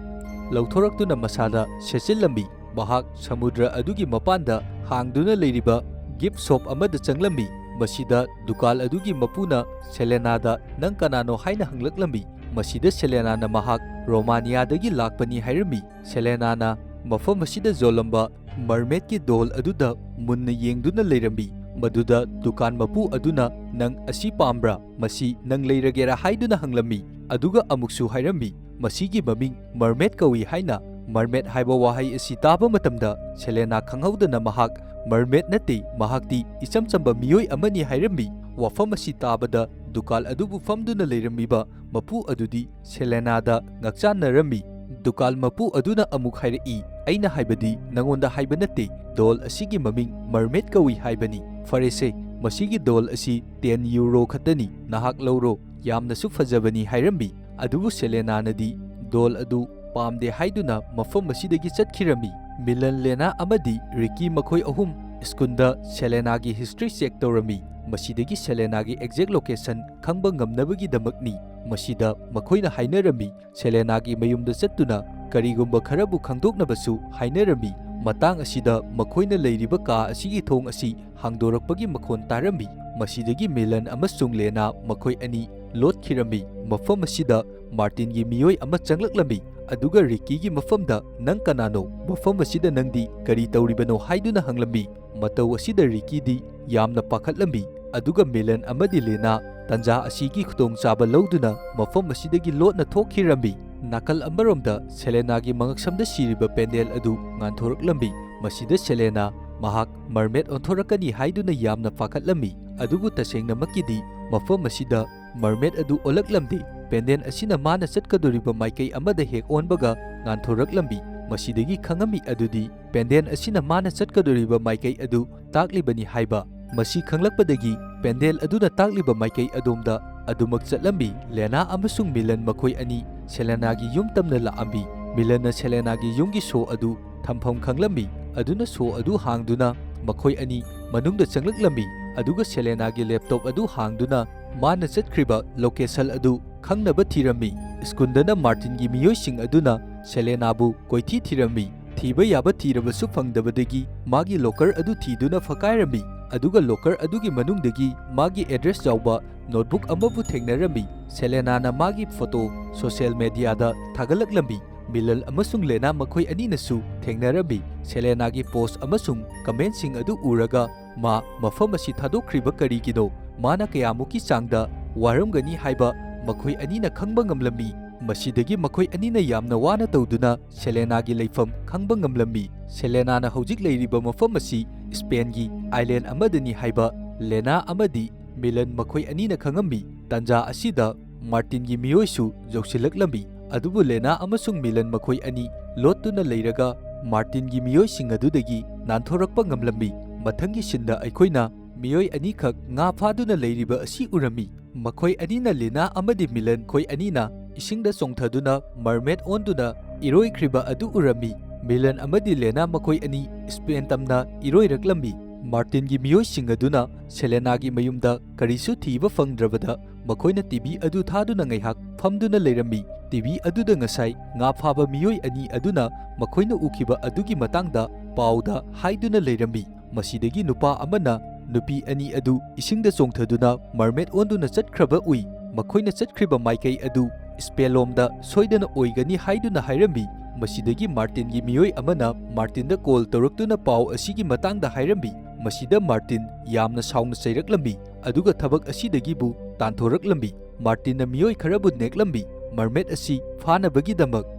ꯂꯧꯊꯣꯔꯛꯇꯨꯅ ꯃꯁꯥꯗ ꯁꯦꯠꯆꯤꯜꯂꯝꯃꯤ꯫ ꯃꯍꯥꯛ ꯁꯃꯨꯗ꯭ꯔ ꯑꯗꯨꯒꯤ ꯃꯄꯥꯟꯗ ꯍꯥꯡꯗꯨꯅ ꯂꯩꯔꯤꯕ ꯒꯤꯐ ꯁꯣꯞ ꯑꯃꯗ ꯆꯪꯂꯝꯃꯤ꯫ ꯃꯁꯤꯗ ꯗꯨꯀꯥꯟ ꯑꯗꯨꯒꯤ ꯃꯄꯨꯅ ꯁꯦꯂꯦꯅꯥꯗ, "ꯅꯪ ꯀꯅꯥꯅꯣ?" ꯍꯥꯏꯅ ꯍꯪꯂꯛꯂꯝꯃꯤ꯫ ꯃꯁꯤꯗ ꯁꯦꯂꯦꯅꯥꯅ ꯃꯍꯥꯛ ꯔꯣꯃꯥꯅꯤꯌꯥꯗꯒꯤ ꯂꯥꯛꯄꯅꯤ ꯍꯥꯏꯔꯝꯃꯤ꯫ ꯁꯦꯂꯦꯅꯥꯅ ꯃꯐꯝ ꯑꯁꯤꯗ ꯌꯣꯜꯂꯝꯕ ꯃꯔꯃꯦꯗꯀꯤ ꯗꯣꯜ ꯑꯗꯨꯗ ꯃꯨꯟꯅ ꯌꯦꯡꯗꯨꯅ ꯂꯩꯔꯝꯃꯤ꯫ ꯃꯗꯨꯗ ꯗꯨꯀꯥꯟ ꯃꯄꯨ ꯑꯗꯨꯅ, "ꯅꯪ ꯑꯁꯤ ꯄꯥꯝꯕ꯭ꯔꯥ? ꯃꯁꯤ ꯅꯪ ꯂꯩꯔꯒꯦꯔꯥ?" ꯍꯥꯏꯗꯨꯅ ꯍꯪꯂꯝꯃꯤ꯫ ꯑꯗꯨꯒ ꯑꯃꯨꯛꯁꯨ ꯍꯥꯏꯔꯝꯃꯤ, "ꯃꯁꯤꯒꯤ ꯃꯃꯤꯡ ꯃꯔꯃꯦꯗ ꯀꯧꯏ" ꯍꯥꯏꯅ꯫ ꯃꯔꯃꯦꯗ ꯍꯥꯏꯕ ꯋꯥꯍꯩ ꯑꯁꯤ ꯇꯥꯕ ꯃꯇꯝꯗ ꯁꯦꯂꯦꯅꯥ ꯈꯪꯍꯧꯗꯅ ꯃꯍꯥꯛ ꯃꯔꯃꯦꯗ ꯅꯠꯇꯦ, ꯃꯍꯥꯛꯇꯤ ꯏꯆꯝ ꯆꯝꯕ ꯃꯤꯑꯣꯏ ꯑꯃꯅꯤ ꯍꯥꯏꯔꯝꯃꯤ꯫ ꯋꯥꯐꯝ ꯑꯁꯤ ꯇꯥꯕꯗ ꯗꯨꯀꯥꯟ ꯑꯗꯨꯕꯨ ꯐꯝꯗꯨꯅ ꯂꯩꯔꯝꯃꯤꯕ ꯃꯄꯨ ꯑꯗꯨꯗꯤ ꯁꯦꯂꯦꯅꯥꯗ ꯉꯛꯆꯥꯟꯅꯔꯝꯃꯤ꯫ ꯗꯨꯀꯥꯟ ꯃꯄꯨ ꯑꯗꯨꯅ ꯑꯃꯨꯛ ꯍꯥꯏꯔꯛꯏ, "ꯑꯩꯅ ꯍꯥꯏꯕꯗꯤ ꯅꯉꯣꯟꯗ ꯍꯥꯏꯕ ꯅꯠꯇꯦ, ꯗꯣꯜ ꯑꯁꯤꯒꯤ ꯃꯃꯤꯡ ꯃꯔꯃꯦꯗ ꯀꯧꯏ ꯍꯥꯏꯕꯅꯤ꯫ ꯐꯔꯦꯁꯦ, ꯃꯁꯤꯒꯤ ꯗꯣꯜ ꯑꯁꯤ ꯇꯦꯟ ꯌꯨꯔꯣ ꯈꯛꯇꯅꯤ, ꯅꯍꯥꯛ ꯂꯧꯔꯣ, ꯌꯥꯝꯅꯁꯨ ꯐꯖꯕꯅꯤ" ꯍꯥꯏꯔꯝꯃꯤ꯫ ꯑꯗꯨꯕꯨ ꯁꯦꯂꯦꯅꯥꯅꯗꯤ ꯗꯣꯜ ꯑꯗꯨ ꯄꯥꯝꯗꯦ ꯍꯥꯏꯗꯨꯅ ꯃꯐꯝ ꯑꯁꯤꯗꯒꯤ ꯆꯠꯈꯤꯔꯝꯃꯤ꯫ ꯃꯤꯂꯟ, ꯂꯦꯅꯥ ꯑꯃꯗꯤ ꯔꯤꯀꯤ ꯃꯈꯣꯏ ꯑꯍꯨꯝ ꯁ꯭ꯀꯨꯜꯗ ꯁꯦꯂꯦꯅꯥꯒꯤ ꯍꯤꯁꯇ꯭ꯔꯤ ꯆꯦꯛ ꯇꯧꯔꯝꯃꯤ꯫ ꯃꯁꯤꯗꯒꯤ ꯁꯦꯂꯦꯅꯥꯒꯤ ꯑꯦꯛꯖꯦꯛ ꯂꯣꯀꯦꯁꯟ ꯈꯪꯕ ꯉꯝꯅꯕꯒꯤꯗꯃꯛꯅꯤ꯫ ꯃꯁꯤꯗ ꯃꯈꯣꯏꯅ ꯍꯥꯏꯅꯔꯝꯃꯤ, ꯁꯦꯂꯦꯅꯥꯒꯤ ꯃꯌꯨꯝꯗ ꯆꯠꯇꯨꯅ ꯀꯔꯤꯒꯨꯝꯕ ꯈꯔꯕꯨ ꯈꯪꯗꯣꯛꯅꯕꯁꯨ ꯍꯥꯏꯅꯔꯝꯃꯤ꯫ ꯃꯇꯥꯡ ꯑꯁꯤꯗ ꯃꯈꯣꯏꯅ ꯂꯩꯔꯤꯕ ꯀꯥ ꯑꯁꯤꯒꯤ ꯊꯣꯡ ꯑꯁꯤ ꯍꯥꯡꯗꯣꯔꯛꯄꯒꯤ ꯃꯈꯣꯟ ꯇꯥꯔꯝꯃꯤ꯫ ꯃꯁꯤꯗꯒꯤ ꯃꯤꯂꯟ ꯑꯃꯁꯨꯡ ꯂꯦꯅꯥ ꯃꯈꯣꯏ ꯑꯅꯤ ꯂꯣꯠꯈꯤꯔꯝꯃꯤ꯫ ꯃꯐꯝ ꯑꯁꯤꯗ ꯃꯥꯔꯇꯤꯟꯒꯤ ꯃꯤꯑꯣꯏ ꯑꯃ ꯆꯪꯂꯛꯂꯝꯃꯤ, ꯑꯗꯨꯒ ꯔꯤꯀꯤꯒꯤ ꯃꯐꯝꯗ "ꯅꯪ ꯀꯅꯥꯅꯣ? ꯃꯐꯝ ꯑꯁꯤꯗ ꯅꯪꯗꯤ ꯀꯔꯤ ꯇꯧꯔꯤꯕꯅꯣ?" ꯍꯥꯏꯗꯨꯅ ꯍꯪꯂꯝꯃꯤ꯫ ꯃꯇꯧ ꯑꯁꯤꯗ ꯔꯤꯀꯤꯗꯤ ꯌꯥꯝꯅ ꯄꯥꯈꯠꯂꯝꯃꯤ, ꯑꯗꯨꯒ ꯃꯤꯂꯟ ꯑꯃꯗꯤ ꯂꯦꯅꯥ ꯇꯟꯖꯥ ꯑꯁꯤꯒꯤ ꯈꯨꯗꯣꯡꯆꯥꯕ ꯂꯧꯗꯨꯅ ꯃꯐꯝ ꯑꯁꯤꯗꯒꯤ ꯂꯣꯠꯅ ꯊꯣꯛꯈꯤꯔꯝꯃꯤ꯫ ꯅꯥꯀꯜ ꯑꯃꯔꯣꯝꯗ ꯁꯦꯂꯦꯅꯥꯒꯤ ꯃꯉꯛꯁꯝꯗ ꯁꯤꯔꯤꯕ ꯄꯦꯟꯗꯦꯜ ꯑꯗꯨ ꯉꯥꯟꯊꯣꯔꯛꯂꯝꯃꯤ꯫ ꯃꯁꯤꯗ ꯁꯦꯂꯦꯅꯥ ꯃꯍꯥꯛ ꯃꯔꯃꯦꯗ ꯑꯣꯟꯊꯣꯔꯛꯀꯅꯤ ꯍꯥꯏꯗꯨꯅ ꯌꯥꯝꯅ ꯄꯥꯈꯠꯂꯝꯃꯤ, ꯑꯗꯨꯕꯨ ꯇꯁꯦꯡꯅꯃꯛꯀꯤꯗꯤ ꯃꯐꯝ ꯑꯁꯤꯗ ꯃꯔꯃꯦꯗ ꯑꯗꯨ ꯑꯣꯜꯂꯛꯂꯝꯗꯦ꯫ ꯄꯦꯟꯗꯦꯜ ꯑꯁꯤꯅ ꯃꯥꯅ ꯆꯠꯀꯗꯧꯔꯤꯕ ꯃꯥꯏꯀꯩ ꯑꯃꯗ ꯍꯦꯛ ꯑꯣꯟꯕꯒ ꯉꯥꯟꯊꯣꯔꯛꯂꯝꯃꯤ꯫ ꯃꯁꯤꯗꯒꯤ ꯈꯪꯉꯝꯃꯤ ꯑꯗꯨꯗꯤ ꯄꯦꯟꯗꯦꯜ ꯑꯁꯤꯅ ꯃꯥꯅ ꯆꯠꯀꯗꯧꯔꯤꯕ ꯃꯥꯏꯀꯩ ꯑꯗꯨ ꯇꯥꯛꯂꯤꯕꯅꯤ ꯍꯥꯏꯕ꯫ ꯃꯁꯤ ꯈꯪꯂꯛꯄꯗꯒꯤ ꯄꯦꯟꯗꯦꯜ ꯑꯗꯨꯅ ꯇꯥꯛꯂꯤꯕ ꯃꯥꯏꯀꯩ ꯑꯗꯣꯝꯗ ꯑꯗꯨꯃꯛ ꯆꯠꯂꯝꯃꯤ꯫ ꯂꯦꯅꯥ ꯑꯃꯁꯨꯡ ꯃꯤꯂꯟ ꯃꯈꯣꯏ ꯑꯅꯤ ꯁꯦꯂꯦꯅꯥꯒꯤ ꯌꯨꯝ ꯇꯝꯅ ꯂꯥꯛꯑꯝꯃꯤ꯫ ꯃꯤꯂꯟꯅ ꯁꯦꯂꯦꯅꯥꯒꯤ ꯌꯨꯝꯒꯤ ꯁꯣ ꯑꯗꯨ ꯊꯝꯐꯝ ꯈꯪꯂꯝꯃꯤ, ꯑꯗꯨꯅ ꯁꯣ ꯑꯗꯨ ꯍꯥꯡꯗꯨꯅ ꯃꯈꯣꯏ ꯑꯅꯤ ꯃꯅꯨꯡꯗ ꯆꯪꯂꯛꯂꯝꯃꯤ, ꯑꯗꯨꯒ ꯁꯦꯂꯦꯅꯥꯒꯤ ꯂꯦꯞꯇꯣꯞ ꯑꯗꯨ ꯍꯥꯡꯗꯨꯅ ꯃꯥꯅ ꯆꯠꯈ꯭ꯔꯤꯕ ꯂꯣꯀꯦꯁꯟ ꯑꯗꯨ ꯈꯪꯅꯕ ꯊꯤꯔꯝꯃꯤ꯫ ꯁ꯭ꯀꯨꯜꯗꯅ ꯃꯥꯔꯇꯤꯟꯒꯤ ꯃꯤꯑꯣꯏꯁꯤꯡ ꯑꯗꯨꯅ ꯁꯦꯂꯦꯅꯥꯕꯨ ꯀꯣꯏꯊꯤ ꯊꯤꯔꯝꯃꯤ꯫ ꯊꯤꯕ ꯌꯥꯕ ꯊꯤꯔꯕꯁꯨ ꯐꯪꯗꯕꯗꯒꯤ ꯃꯥꯒꯤ ꯂꯣꯀꯔ ꯑꯗꯨ ꯊꯤꯗꯨꯅ ꯐꯀꯥꯏꯔꯝꯃꯤ, ꯑꯗꯨꯒ ꯂꯣꯀꯔ ꯑꯗꯨꯒꯤ ꯃꯅꯨꯡꯗꯒꯤ ꯃꯥꯒꯤ ꯑꯦꯗ꯭ꯔꯦꯁ ꯌꯥꯎꯕ ꯅꯣꯠꯕꯨꯛ ꯑꯃꯕꯨ ꯊꯦꯡꯅꯔꯝꯃꯤ꯫ ꯁꯦꯂꯦꯅꯥꯅ ꯃꯥꯒꯤ ꯐꯣꯇꯣ ꯁꯣꯁꯤꯌꯦꯜ ꯃꯦꯗꯤꯌꯥꯗ ꯊꯥꯒꯠꯂꯛꯂꯝꯃꯤ꯫ ꯃꯤꯂꯟ ꯑꯃꯁꯨꯡ ꯂꯦꯅꯥ ꯃꯈꯣꯏ ꯑꯅꯤꯅꯁꯨ ꯊꯦꯡꯅꯔꯝꯃꯤ꯫ ꯁꯦꯂꯦꯅꯥꯒꯤ ꯄꯣꯁ ꯑꯃꯁꯨꯡ ꯀꯃꯦꯟꯁꯤꯡ ꯑꯗꯨ ꯎꯔꯒ ꯃꯥ ꯃꯐꯝ ꯑꯁꯤ ꯊꯥꯗꯣꯛꯈ꯭ꯔꯤꯕ ꯀꯔꯤꯒꯤꯅꯣ? ꯃꯥꯅ ꯀꯌꯥꯃꯨꯛꯀꯤ ꯆꯥꯡꯗ ꯋꯥꯔꯝꯒꯅꯤ ꯍꯥꯏꯕ ꯃꯈꯣꯏ ꯑꯅꯤꯅ ꯈꯪꯕ ꯉꯝꯂꯝꯃꯤ꯫ ꯃꯁꯤꯗꯒꯤ ꯃꯈꯣꯏ ꯑꯅꯤꯅ ꯌꯥꯝꯅ ꯋꯥꯅ ꯇꯧꯗꯨꯅ ꯁꯦꯂꯦꯅꯥꯒꯤ ꯂꯩꯐꯝ ꯈꯪꯕ ꯉꯝꯂꯝꯃꯤ꯫ ꯁꯦꯂꯦꯅꯥꯅ ꯍꯧꯖꯤꯛ ꯂꯩꯔꯤꯕ ꯃꯐꯝ ꯑꯁꯤ ꯁ꯭ꯄꯦꯟꯒꯤ ꯑꯥꯏꯂꯦꯟ ꯑꯃꯗꯅꯤ ꯍꯥꯏꯕ ꯂꯦꯅꯥ ꯑꯃꯗꯤ ꯃꯤꯂꯟ ꯃꯈꯣꯏ ꯑꯅꯤꯅ ꯈꯪꯉꯝꯃꯤ꯫ ꯇꯥꯟꯖꯥ ꯑꯁꯤꯗ ꯃꯥꯔꯇꯤꯟꯒꯤ ꯃꯤꯑꯣꯏꯁꯨ ꯌꯧꯁꯤꯜꯂꯛꯂꯝꯃꯤ, ꯑꯗꯨꯕꯨ ꯂꯦꯅꯥ ꯑꯃꯁꯨꯡ ꯃꯤꯂꯟ ꯃꯈꯣꯏ ꯑꯅꯤ ꯂꯣꯠꯇꯨꯅ ꯂꯩꯔꯒ ꯃꯥꯔꯇꯤꯟꯒꯤ ꯃꯤꯑꯣꯏꯁꯤꯡ ꯑꯗꯨꯗꯒꯤ ꯅꯥꯟꯊꯣꯔꯛꯄ ꯉꯝꯂꯝꯃꯤ꯫ ꯃꯊꯪꯒꯤ ꯁꯤꯟꯗ ꯑꯩꯈꯣꯏꯅ ꯃꯤꯑꯣꯏ ꯑꯅꯤꯈꯛ ꯉꯥ ꯐꯥꯗꯨꯅ ꯂꯩꯔꯤꯕ ꯑꯁꯤ ꯎꯔꯝꯃꯤ꯫ ꯃꯈꯣꯏ ꯑꯅꯤꯅ ꯂꯦꯅꯥ ꯑꯃꯗꯤ ꯃꯤꯂꯟ ꯃꯈꯣꯏ ꯑꯅꯤꯅ ꯏꯁꯤꯡꯗ ꯆꯣꯡꯊꯗꯨꯅ ꯃꯔꯃꯦꯗ ꯑꯣꯟꯗꯨꯅ ꯏꯔꯣꯏꯈ꯭ꯔꯤꯕ ꯑꯗꯨ ꯎꯔꯝꯃꯤ꯫ ꯃꯤꯂꯟ ꯑꯃꯗꯤ ꯂꯦꯅꯥ ꯃꯈꯣꯏ ꯑꯅꯤ ꯁ꯭ꯄꯦꯟ ꯇꯝꯅ ꯏꯔꯣꯏꯔꯛꯂꯝꯃꯤ꯫ ꯃꯥꯔꯇꯤꯟꯒꯤ ꯃꯤꯑꯣꯏꯁꯤꯡ ꯑꯗꯨꯅ ꯁꯦꯂꯦꯅꯥꯒꯤ ꯃꯌꯨꯝꯗ ꯀꯔꯤꯁꯨ ꯊꯤꯕ ꯐꯪꯗ꯭ꯔꯕꯗ, ꯃꯈꯣꯏꯅ ꯇꯤꯚꯤ ꯑꯗꯨ ꯊꯥꯗꯨꯅ ꯉꯥꯏꯍꯥꯛ ꯐꯝꯗꯨꯅ ꯂꯩꯔꯝꯃꯤ꯫ ꯇꯤꯚꯤ ꯑꯗꯨꯗ ꯉꯁꯥꯏ ꯉꯥ ꯐꯥꯕ ꯃꯤꯑꯣꯏ ꯑꯅꯤ ꯑꯗꯨꯅ ꯃꯈꯣꯏꯅ ꯎꯈꯤꯕ ꯑꯗꯨꯒꯤ ꯃꯇꯥꯡꯗ ꯄꯥꯎꯗ ꯍꯥꯏꯗꯨꯅ ꯂꯩꯔꯝꯃꯤ꯫ ꯃꯁꯤꯗꯒꯤ ꯅꯨꯄꯥ ꯑꯃꯅ ꯅꯨꯄꯤ ꯑꯅꯤ ꯑꯗꯨ ꯏꯁꯤꯡꯗ ꯆꯣꯡꯊꯗꯨꯅ ꯃꯔꯃꯦꯗ ꯑꯣꯟꯗꯨꯅ ꯆꯠꯈ꯭ꯔꯕ ꯎꯏ꯫ ꯃꯈꯣꯏꯅ ꯆꯠꯈ꯭ꯔꯤꯕ ꯃꯥꯏꯀꯩ ꯑꯗꯨ ꯁ꯭ꯄꯦꯟꯂꯣꯝꯗ ꯁꯣꯏꯗꯅ ꯑꯣꯏꯒꯅꯤ ꯍꯥꯏꯗꯨꯅ ꯍꯥꯏꯔꯝꯃꯤ꯫ ꯃꯁꯤꯗꯒꯤ ꯃꯥꯔꯇꯤꯟꯒꯤ ꯃꯤꯑꯣꯏ ꯑꯃꯅ ꯃꯥꯔꯇꯤꯟꯗ ꯀꯣꯜ ꯇꯧꯔꯛꯇꯨꯅ ꯄꯥꯎ ꯑꯁꯤꯒꯤ ꯃꯇꯥꯡꯗ ꯍꯥꯏꯔꯝꯃꯤ꯫ ꯃꯁꯤꯗ ꯃꯥꯔꯇꯤꯟ ꯌꯥꯝꯅ ꯁꯥꯎꯅ ꯆꯩꯔꯛꯂꯝꯃꯤ, ꯑꯗꯨꯒ ꯊꯕꯛ ꯑꯁꯤꯗꯒꯤꯕꯨ ꯇꯥꯟꯊꯣꯔꯛꯂꯝꯃꯤ꯫ ꯃꯥꯔꯇꯤꯟꯅ ꯃꯤꯑꯣꯏ ꯈꯔꯕꯨ ꯅꯦꯛꯂꯝꯃꯤ꯫ ꯃꯔꯃꯦꯗ ꯑꯁꯤ ꯐꯥꯅꯕꯒꯤꯗꯃꯛ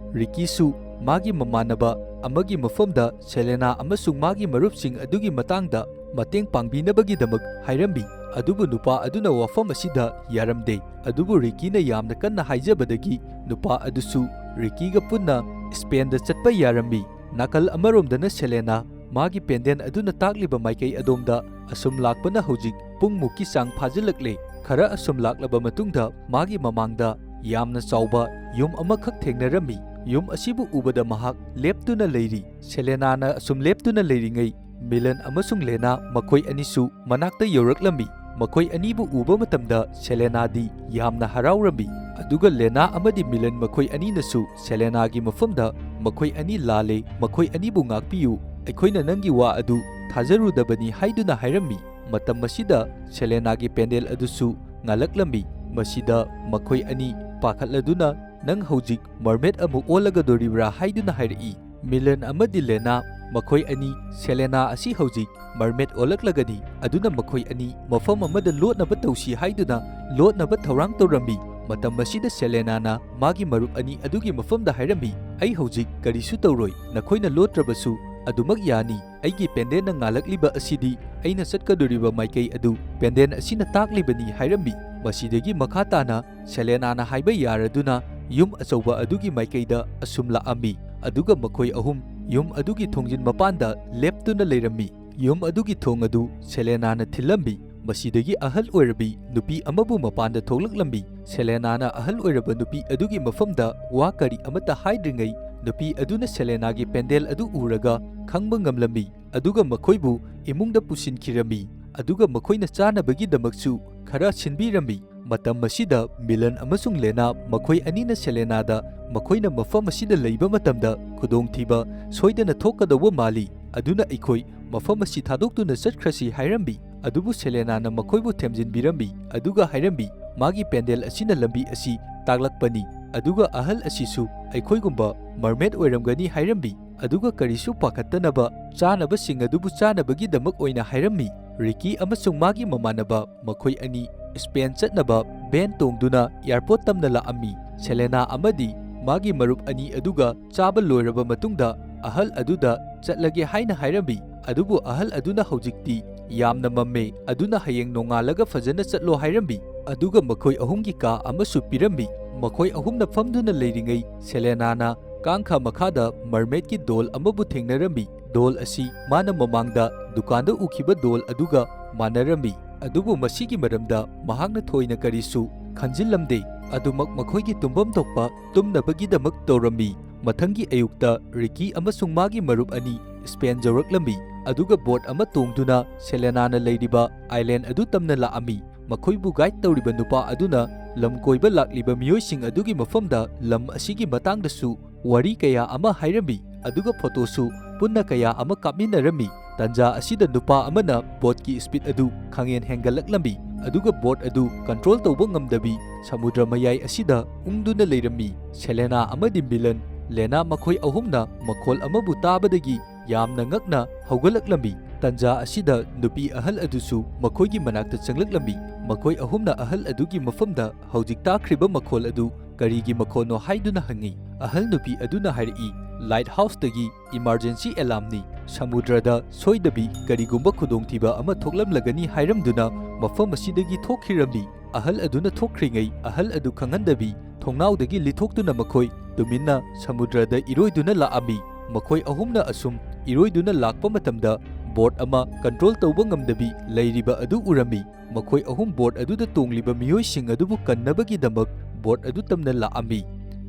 ꯔꯤꯀꯤꯁꯨ ꯃꯥꯒꯤ ꯃꯃꯥꯟꯅꯕ ꯑꯃꯒꯤ ꯃꯐꯝꯗ ꯁꯦꯂꯦꯅꯥ ꯑꯃꯁꯨꯡ ꯃꯥꯒꯤ ꯃꯔꯨꯞꯁꯤꯡ ꯑꯗꯨꯒꯤ ꯃꯇꯥꯡꯗ ꯃꯇꯦꯡ ꯄꯥꯡꯕꯤꯅꯕꯒꯤꯗꯃꯛ ꯍꯥꯏꯔꯝꯃꯤ꯫ ꯑꯗꯨꯕꯨ ꯅꯨꯄꯥ ꯑꯗꯨꯅ ꯋꯥꯐꯝ ꯑꯁꯤꯗ ꯌꯥꯔꯝꯗꯦ꯫ ꯑꯗꯨꯕꯨ ꯔꯤꯀꯤꯅ ꯌꯥꯝꯅ ꯀꯟꯅ ꯍꯥꯏꯖꯕꯗꯒꯤ ꯅꯨꯄꯥ ꯑꯗꯨꯁꯨ ꯔꯤꯀꯤꯒ ꯄꯨꯟꯅ ꯁ꯭ꯄꯦꯟꯗ ꯆꯠꯄ ꯌꯥꯔꯝꯃꯤ꯫ ꯅꯥꯀꯜ ꯑꯃꯔꯣꯝꯗꯅ ꯁꯦꯂꯦꯅꯥ ꯃꯥꯒꯤ ꯄꯦꯟꯗꯦꯟ ꯑꯗꯨꯅ ꯇꯥꯛꯂꯤꯕ ꯃꯥꯏꯀꯩ ꯑꯗꯣꯝꯗ ꯑꯁꯨꯝ ꯂꯥꯛꯄꯅ ꯍꯧꯖꯤꯛ ꯄꯨꯡꯃꯨꯛꯀꯤ ꯆꯥꯡ ꯐꯥꯖꯤꯜꯂꯛꯂꯦ꯫ ꯈꯔ ꯑꯁꯨꯝ ꯂꯥꯛꯂꯕ ꯃꯇꯨꯡꯗ ꯃꯥꯒꯤ ꯃꯃꯥꯡꯗ ꯌꯥꯝꯅ ꯆꯥꯎꯕ ꯌꯨꯝ ꯑꯃꯈꯛ ꯊꯦꯡꯅꯔꯝꯃꯤ꯫ ꯌꯨꯝ ꯑꯁꯤꯕꯨ ꯎꯕꯗ ꯃꯍꯥꯛ ꯂꯦꯞꯇꯨꯅ ꯂꯩꯔꯤ꯫ ꯁꯦꯂꯦꯅꯥꯅ ꯑꯁꯨꯝ ꯂꯦꯞꯇꯨꯅ ꯂꯩꯔꯤꯉꯩ, ꯃꯤꯂꯟ ꯑꯃꯁꯨꯡ ꯂꯦꯅꯥ ꯃꯈꯣꯏ ꯑꯅꯤꯁꯨ ꯃꯅꯥꯛꯇ ꯌꯧꯔꯛꯂꯝꯃꯤ꯫ ꯃꯈꯣꯏ ꯑꯅꯤꯕꯨ ꯎꯕ ꯃꯇꯝꯗ ꯁꯦꯂꯦꯅꯥꯗꯤ ꯌꯥꯝꯅ ꯍꯔꯥꯎꯔꯝꯃꯤ꯫ ꯑꯗꯨꯒ ꯂꯦꯅꯥ ꯑꯃꯗꯤ ꯃꯤꯂꯟ ꯃꯈꯣꯏ ꯑꯅꯤꯅꯁꯨ ꯁꯦꯂꯦꯅꯥꯒꯤ ꯃꯐꯝꯗ ꯃꯈꯣꯏ ꯑꯅꯤ ꯂꯥꯜꯂꯦ, ꯃꯈꯣꯏ ꯑꯅꯤꯕꯨ ꯉꯥꯛꯄꯤꯌꯨ, ꯑꯩꯈꯣꯏꯅ ꯅꯪꯒꯤ ꯋꯥ ꯑꯗꯨ ꯊꯥꯖꯔꯨꯗꯕꯅꯤ ꯍꯥꯏꯗꯨꯅ ꯍꯥꯏꯔꯝꯃꯤ꯫ ꯃꯇꯝ ꯑꯁꯤꯗ ꯁꯦꯂꯦꯅꯥꯒꯤ ꯄꯦꯟꯗꯦꯜ ꯑꯗꯨꯁꯨ ꯉꯥꯜꯂꯛꯂꯝꯃꯤ꯫ ꯃꯁꯤꯗ ꯃꯈꯣꯏ ꯑꯅꯤ ꯄꯥꯈꯠꯂꯗꯨꯅ, "ꯅꯪ ꯍꯧꯖꯤꯛ ꯃꯔꯃꯦꯗ ꯑꯃꯨꯛ ꯑꯣꯜꯂꯒꯗꯣꯔꯤꯕ꯭ꯔꯥ?" ꯍꯥꯏꯗꯨꯅ ꯍꯥꯏꯔꯛꯏ꯫ ꯃꯤꯂꯟ ꯑꯃꯗꯤ ꯂꯦꯅꯥ ꯃꯈꯣꯏ ꯑꯅꯤ ꯁꯦꯂꯦꯅꯥ ꯑꯁꯤ ꯍꯧꯖꯤꯛ ꯃꯔꯃꯦꯗ ꯑꯣꯜꯂꯛꯂꯒꯅꯤ, ꯑꯗꯨꯅ ꯃꯈꯣꯏ ꯑꯅꯤ ꯃꯐꯝ ꯑꯃꯗ ꯂꯣꯠꯅꯕ ꯇꯧꯁꯤ ꯍꯥꯏꯗꯨꯅ ꯂꯣꯠꯅꯕ ꯊꯧꯔꯥꯡ ꯇꯧꯔꯝꯃꯤ꯫ ꯃꯇꯝ ꯑꯁꯤꯗ ꯁꯦꯂꯦꯅꯥꯅ ꯃꯥꯒꯤ ꯃꯔꯨꯞ ꯑꯅꯤ ꯑꯗꯨꯒꯤ ꯃꯐꯝꯗ ꯍꯥꯏꯔꯝꯃꯤ, "ꯑꯩ ꯍꯧꯖꯤꯛ ꯀꯔꯤꯁꯨ ꯇꯧꯔꯣꯏ, ꯅꯈꯣꯏꯅ ꯂꯣꯠꯇ꯭ꯔꯕꯁꯨ ꯑꯗꯨꯃꯛ ꯌꯥꯅꯤ꯫ ꯑꯩꯒꯤ ꯄꯦꯟꯗꯦꯟꯅ ꯉꯥꯜꯂꯛꯂꯤꯕ ꯑꯁꯤꯗꯤ ꯑꯩꯅ ꯆꯠꯀꯗꯣꯔꯤꯕ ꯃꯥꯏꯀꯩ ꯑꯗꯨ ꯄꯦꯟꯗꯦꯟ ꯑꯁꯤꯅ ꯇꯥꯛꯂꯤꯕꯅꯤ" ꯍꯥꯏꯔꯝꯃꯤ꯫ ꯃꯁꯤꯗꯒꯤ ꯃꯈꯥ ꯇꯥꯅ ꯁꯦꯂꯦꯅꯥꯅ ꯍꯥꯏꯕ ꯌꯥꯔꯗꯨꯅ ꯌꯨꯝ ꯑꯆꯧꯕ ꯑꯗꯨꯒꯤ ꯃꯥꯏꯀꯩꯗ ꯑꯁꯨꯝ ꯂꯥꯛꯑꯝꯃꯤ, ꯑꯗꯨꯒ ꯃꯈꯣꯏ ꯑꯍꯨꯝ ꯌꯨꯝ ꯑꯗꯨꯒꯤ ꯊꯣꯡꯖꯤꯟ ꯃꯄꯥꯟꯗ ꯂꯦꯞꯇꯨꯅ ꯂꯩꯔꯝꯃꯤ꯫ ꯌꯨꯝ ꯑꯗꯨꯒꯤ ꯊꯣꯡ ꯑꯗꯨ ꯁꯦꯂꯦꯅꯥꯅ ꯊꯤꯜꯂꯝꯃꯤ꯫ ꯃꯁꯤꯗꯒꯤ ꯑꯍꯜ ꯑꯣꯏꯔꯕꯤ ꯅꯨꯄꯤ ꯑꯃꯕꯨ ꯃꯄꯥꯟꯗ ꯊꯣꯛꯂꯛꯂꯝꯃꯤ꯫ ꯁꯦꯂꯦꯅꯥꯅ ꯑꯍꯜ ꯑꯣꯏꯔꯕ ꯅꯨꯄꯤ ꯑꯗꯨꯒꯤ ꯃꯐꯝꯗ ꯋꯥ ꯀꯔꯤ ꯑꯃꯠꯇ ꯍꯥꯏꯗ꯭ꯔꯤꯉꯩ ꯅꯨꯄꯤ ꯑꯗꯨꯅ ꯁꯦꯂꯦꯅꯥꯒꯤ ꯄꯦꯟꯗꯦꯜ ꯑꯗꯨ ꯎꯔꯒ ꯈꯪꯕ ꯉꯝꯂꯝꯃꯤ, ꯑꯗꯨꯒ ꯃꯈꯣꯏꯕꯨ ꯏꯃꯨꯡꯗ ꯄꯨꯁꯤꯟꯈꯤꯔꯝꯃꯤ, ꯑꯗꯨꯒ ꯃꯈꯣꯏꯅ ꯆꯥꯅꯕꯒꯤꯗꯃꯛꯁꯨ ꯈꯔ ꯁꯤꯟꯕꯤꯔꯝꯃꯤ꯫ ꯃꯇꯝ ꯑꯁꯤꯗ ꯃꯤꯂꯟ ꯑꯃꯁꯨꯡ ꯂꯦꯅꯥ ꯃꯈꯣꯏ ꯑꯅꯤꯅ ꯁꯦꯂꯦꯅꯥꯗ ꯃꯈꯣꯏꯅ ꯃꯐꯝ ꯑꯁꯤꯗ ꯂꯩꯕ ꯃꯇꯝꯗ ꯈꯨꯗꯣꯡꯊꯤꯕ ꯁꯣꯏꯗꯅ ꯊꯣꯛꯀꯗꯧꯕ ꯃꯥꯜꯂꯤ, ꯑꯗꯨꯅ ꯑꯩꯈꯣꯏ ꯃꯐꯝ ꯑꯁꯤ ꯊꯥꯗꯣꯛꯇꯨꯅ ꯆꯠꯈ꯭ꯔꯁꯤ ꯍꯥꯏꯔꯝꯃꯤ꯫ ꯑꯗꯨꯕꯨ ꯁꯦꯂꯦꯅꯥꯅ ꯃꯈꯣꯏꯕꯨ ꯊꯦꯝꯖꯤꯟꯕꯤꯔꯝꯃꯤ, ꯑꯗꯨꯒ ꯍꯥꯏꯔꯝꯃꯤ, ꯃꯥꯒꯤ ꯄꯦꯟꯗꯦꯜ ꯑꯁꯤꯅ ꯂꯝꯕꯤ ꯑꯁꯤ ꯇꯥꯛꯂꯛꯄꯅꯤ, ꯑꯗꯨꯒ ꯑꯍꯜ ꯑꯁꯤꯁꯨ ꯑꯩꯈꯣꯏꯒꯨꯝꯕ ꯃꯔꯃꯦꯗ ꯑꯣꯏꯔꯝꯒꯅꯤ ꯍꯥꯏꯔꯝꯃꯤ, ꯑꯗꯨꯒ ꯀꯔꯤꯁꯨ ꯄꯥꯈꯠꯇꯅꯕ ꯆꯥꯅꯕꯁꯤꯡ ꯑꯗꯨꯕꯨ ꯆꯥꯅꯕꯒꯤꯗꯃꯛ ꯑꯣꯏꯅ ꯍꯥꯏꯔꯝꯃꯤ꯫ ꯔꯤꯀꯤ ꯑꯃꯁꯨꯡ ꯃꯥꯒꯤ ꯃꯃꯥꯟꯅꯕ ꯃꯈꯣꯏ ꯑꯅꯤ ꯁ꯭ꯄꯦꯟ ꯆꯠꯅꯕ ꯚꯦꯟ ꯇꯣꯡꯗꯨꯅ ꯑꯦꯌꯔꯄꯣꯔꯠ ꯇꯝꯅ ꯂꯥꯛꯑꯝꯃꯤ꯫ ꯁꯦꯂꯦꯅꯥ ꯑꯃꯗꯤ ꯃꯥꯒꯤ ꯃꯔꯨꯞ ꯑꯅꯤ ꯑꯗꯨꯒ ꯆꯥꯕ ꯂꯣꯏꯔꯕ ꯃꯇꯨꯡꯗ ꯑꯍꯜ ꯑꯗꯨꯗ ꯆꯠꯂꯒꯦ ꯍꯥꯏꯅ ꯍꯥꯏꯔꯝꯃꯤ, ꯑꯗꯨꯕꯨ ꯑꯍꯜ ꯑꯗꯨꯅ ꯍꯧꯖꯤꯛꯇꯤ ꯌꯥꯝꯅ ꯃꯝꯃꯦ, ꯑꯗꯨꯅ ꯍꯌꯦꯡ ꯅꯣꯡꯉꯥꯜꯂꯒ ꯐꯖꯅ ꯆꯠꯂꯣ ꯍꯥꯏꯔꯝꯃꯤ, ꯑꯗꯨꯒ ꯃꯈꯣꯏ ꯑꯍꯨꯝꯒꯤ ꯀꯥ ꯑꯃꯁꯨ ꯄꯤꯔꯝꯃꯤ꯫ ꯃꯈꯣꯏ ꯑꯍꯨꯝꯅ ꯐꯝꯗꯨꯅ ꯂꯩꯔꯤꯉꯩ ꯁꯦꯂꯦꯅꯥꯅ ꯀꯥꯡꯈꯥ ꯃꯈꯥꯗ ꯃꯔꯃꯦꯗꯀꯤ ꯗꯣꯜ ꯑꯃꯕꯨ ꯊꯦꯡꯅꯔꯝꯃꯤ꯫ ꯗꯣꯜ ꯑꯁꯤ ꯃꯥꯅ ꯃꯃꯥꯡꯗ ꯗꯨꯀꯥꯟꯗ ꯎꯈꯤꯕ ꯗꯣꯜ ꯑꯗꯨꯒ ꯃꯥꯟꯅꯔꯝꯃꯤ, ꯑꯗꯨꯕꯨ ꯃꯁꯤꯒꯤ ꯃꯔꯝꯗ ꯃꯍꯥꯛꯅ ꯊꯣꯏꯅ ꯀꯔꯤꯁꯨ ꯈꯟꯖꯤꯜꯂꯝꯗꯦ꯫ ꯑꯗꯨꯃꯛ ꯃꯈꯣꯏꯒꯤ ꯇꯨꯝꯐꯝ ꯊꯣꯛꯄ ꯇꯨꯝꯅꯕꯒꯤꯗꯃꯛ ꯇꯧꯔꯝꯃꯤ꯫ ꯃꯊꯪꯒꯤ ꯑꯌꯨꯛꯇ ꯔꯤꯀꯤ ꯑꯃꯁꯨꯡ ꯃꯥꯒꯤ ꯃꯔꯨꯞ ꯑꯅꯤ ꯁ꯭ꯄꯦꯟ ꯌꯧꯔꯛꯂꯝꯃꯤ, ꯑꯗꯨꯒ ꯕꯣꯠ ꯑꯃ ꯇꯣꯡꯗꯨꯅ ꯁꯦꯂꯦꯅꯥꯅ ꯂꯩꯔꯤꯕ ꯑꯥꯏꯂꯦꯟ ꯑꯗꯨ ꯇꯝꯅ ꯂꯥꯛꯑꯝꯃꯤ꯫ ꯃꯈꯣꯏꯕꯨ ꯒꯥꯏꯗ ꯇꯧꯔꯤꯕ ꯅꯨꯄꯥ ꯑꯗꯨꯅ ꯂꯝ ꯀꯣꯏꯕ ꯂꯥꯛꯂꯤꯕ ꯃꯤꯑꯣꯏꯁꯤꯡ ꯑꯗꯨꯒꯤ ꯃꯐꯝꯗ ꯂꯝ ꯑꯁꯤꯒꯤ ꯃꯇꯥꯡꯗꯁꯨ ꯋꯥꯔꯤ ꯀꯌꯥ ꯑꯃ ꯍꯥꯏꯔꯝꯃꯤ, ꯑꯗꯨꯒ ꯐꯣꯇꯣꯁꯨ ꯄꯨꯟꯅ ꯀꯌꯥ ꯑꯃ ꯀꯥꯞꯃꯤꯟꯅꯔꯝꯃꯤ꯫ ꯇꯟꯖꯥ ꯑꯁꯤꯗ ꯅꯨꯄꯥ ꯑꯃꯅ ꯕꯣꯠꯀꯤ ꯁ꯭ꯄꯤꯗ ꯑꯗꯨ ꯈꯪꯍꯦꯟ ꯍꯦꯟꯒꯠꯂꯛꯂꯝꯃꯤ, ꯑꯗꯨꯒ ꯕꯣꯠ ꯑꯗꯨ ꯀꯟꯇ꯭ꯔꯣꯜ ꯇꯧꯕ ꯉꯝꯗꯕꯤ ꯁꯃꯨꯗ꯭ꯔ ꯃꯌꯥꯏ ꯑꯁꯤꯗ ꯎꯪꯗꯨꯅ ꯂꯩꯔꯝꯃꯤ꯫ ꯁꯦꯂꯦꯅꯥ ꯑꯃꯗꯤ ꯃꯤꯂꯟ, ꯂꯦꯅꯥ ꯃꯈꯣꯏ ꯑꯍꯨꯝꯅ ꯃꯈꯣꯜ ꯑꯃꯕꯨ ꯇꯥꯕꯗꯒꯤ ꯌꯥꯝꯅ ꯉꯛꯅ ꯍꯧꯒꯠꯂꯛꯂꯝꯃꯤ꯫ ꯇꯟꯖꯥ ꯑꯁꯤꯗ ꯅꯨꯄꯤ ꯑꯍꯜ ꯑꯗꯨꯁꯨ ꯃꯈꯣꯏꯒꯤ ꯃꯅꯥꯛꯇ ꯆꯪꯂꯛꯂꯝꯃꯤ꯫ ꯃꯈꯣꯏ ꯑꯍꯨꯝꯅ ꯑꯍꯜ ꯑꯗꯨꯒꯤ ꯃꯐꯝꯗ ꯍꯧꯖꯤꯛ ꯇꯥꯈ꯭ꯔꯤꯕ ꯃꯈꯣꯜ ꯑꯗꯨ ꯀꯔꯤꯒꯤ ꯃꯈꯣꯜꯅꯣ ꯍꯥꯏꯗꯨꯅ ꯍꯪꯉꯤ꯫ ꯑꯍꯜ ꯅꯨꯄꯤ ꯑꯗꯨꯅ ꯍꯥꯏꯔꯛꯏ, ꯂꯥꯏꯠ ꯍꯥꯎꯁꯇꯒꯤ ꯏꯃꯥꯔꯖꯦꯟꯁꯤ ꯑꯦꯂꯥꯝꯅꯤ꯫ ꯁꯃꯨꯗ꯭ꯔꯗ ꯁꯣꯏꯗꯕꯤ ꯀꯔꯤꯒꯨꯝꯕ ꯈꯨꯗꯣꯡꯊꯤꯕ ꯑꯃ ꯊꯣꯛꯂꯝꯂꯒꯅꯤ ꯍꯥꯏꯔꯝꯗꯨꯅ ꯃꯐꯝ ꯑꯁꯤꯗꯒꯤ ꯊꯣꯛꯈꯤꯔꯝꯃꯤ꯫ ꯑꯍꯜ ꯑꯗꯨꯅ ꯊꯣꯛꯈ꯭ꯔꯤꯉꯩ ꯑꯍꯜ ꯑꯗꯨ ꯈꯪꯍꯟꯗꯕꯤ ꯊꯣꯡꯅꯥꯎꯗꯒꯤ ꯂꯤꯊꯣꯛꯇꯨꯅ ꯃꯈꯣꯏ ꯇꯨꯃꯤꯟꯅ ꯁꯃꯨꯗ꯭ꯔꯗ ꯏꯔꯣꯏꯗꯨꯅ ꯂꯥꯛꯑꯝꯃꯤ꯫ ꯃꯈꯣꯏ ꯑꯍꯨꯝꯅ ꯑꯁꯨꯝ ꯏꯔꯣꯏꯗꯨꯅ ꯂꯥꯛꯄ ꯃꯇꯝꯗ ꯕꯣꯠ ꯑꯃ ꯀꯟꯇ꯭ꯔꯣꯜ ꯇꯧꯕ ꯉꯝꯗꯕꯤ ꯂꯩꯔꯤꯕ ꯑꯗꯨ ꯎꯔꯝꯃꯤ꯫ ꯃꯈꯣꯏ ꯑꯍꯨꯝ ꯕꯣꯠ ꯑꯗꯨꯗ ꯇꯣꯡꯂꯤꯕ ꯃꯤꯑꯣꯏꯁꯤꯡ ꯑꯗꯨꯕꯨ ꯀꯟꯅꯕꯒꯤꯗꯃꯛ ꯕꯣꯠ ꯑꯗꯨ ꯇꯝꯅ ꯂꯥꯛꯑꯝꯃꯤ꯫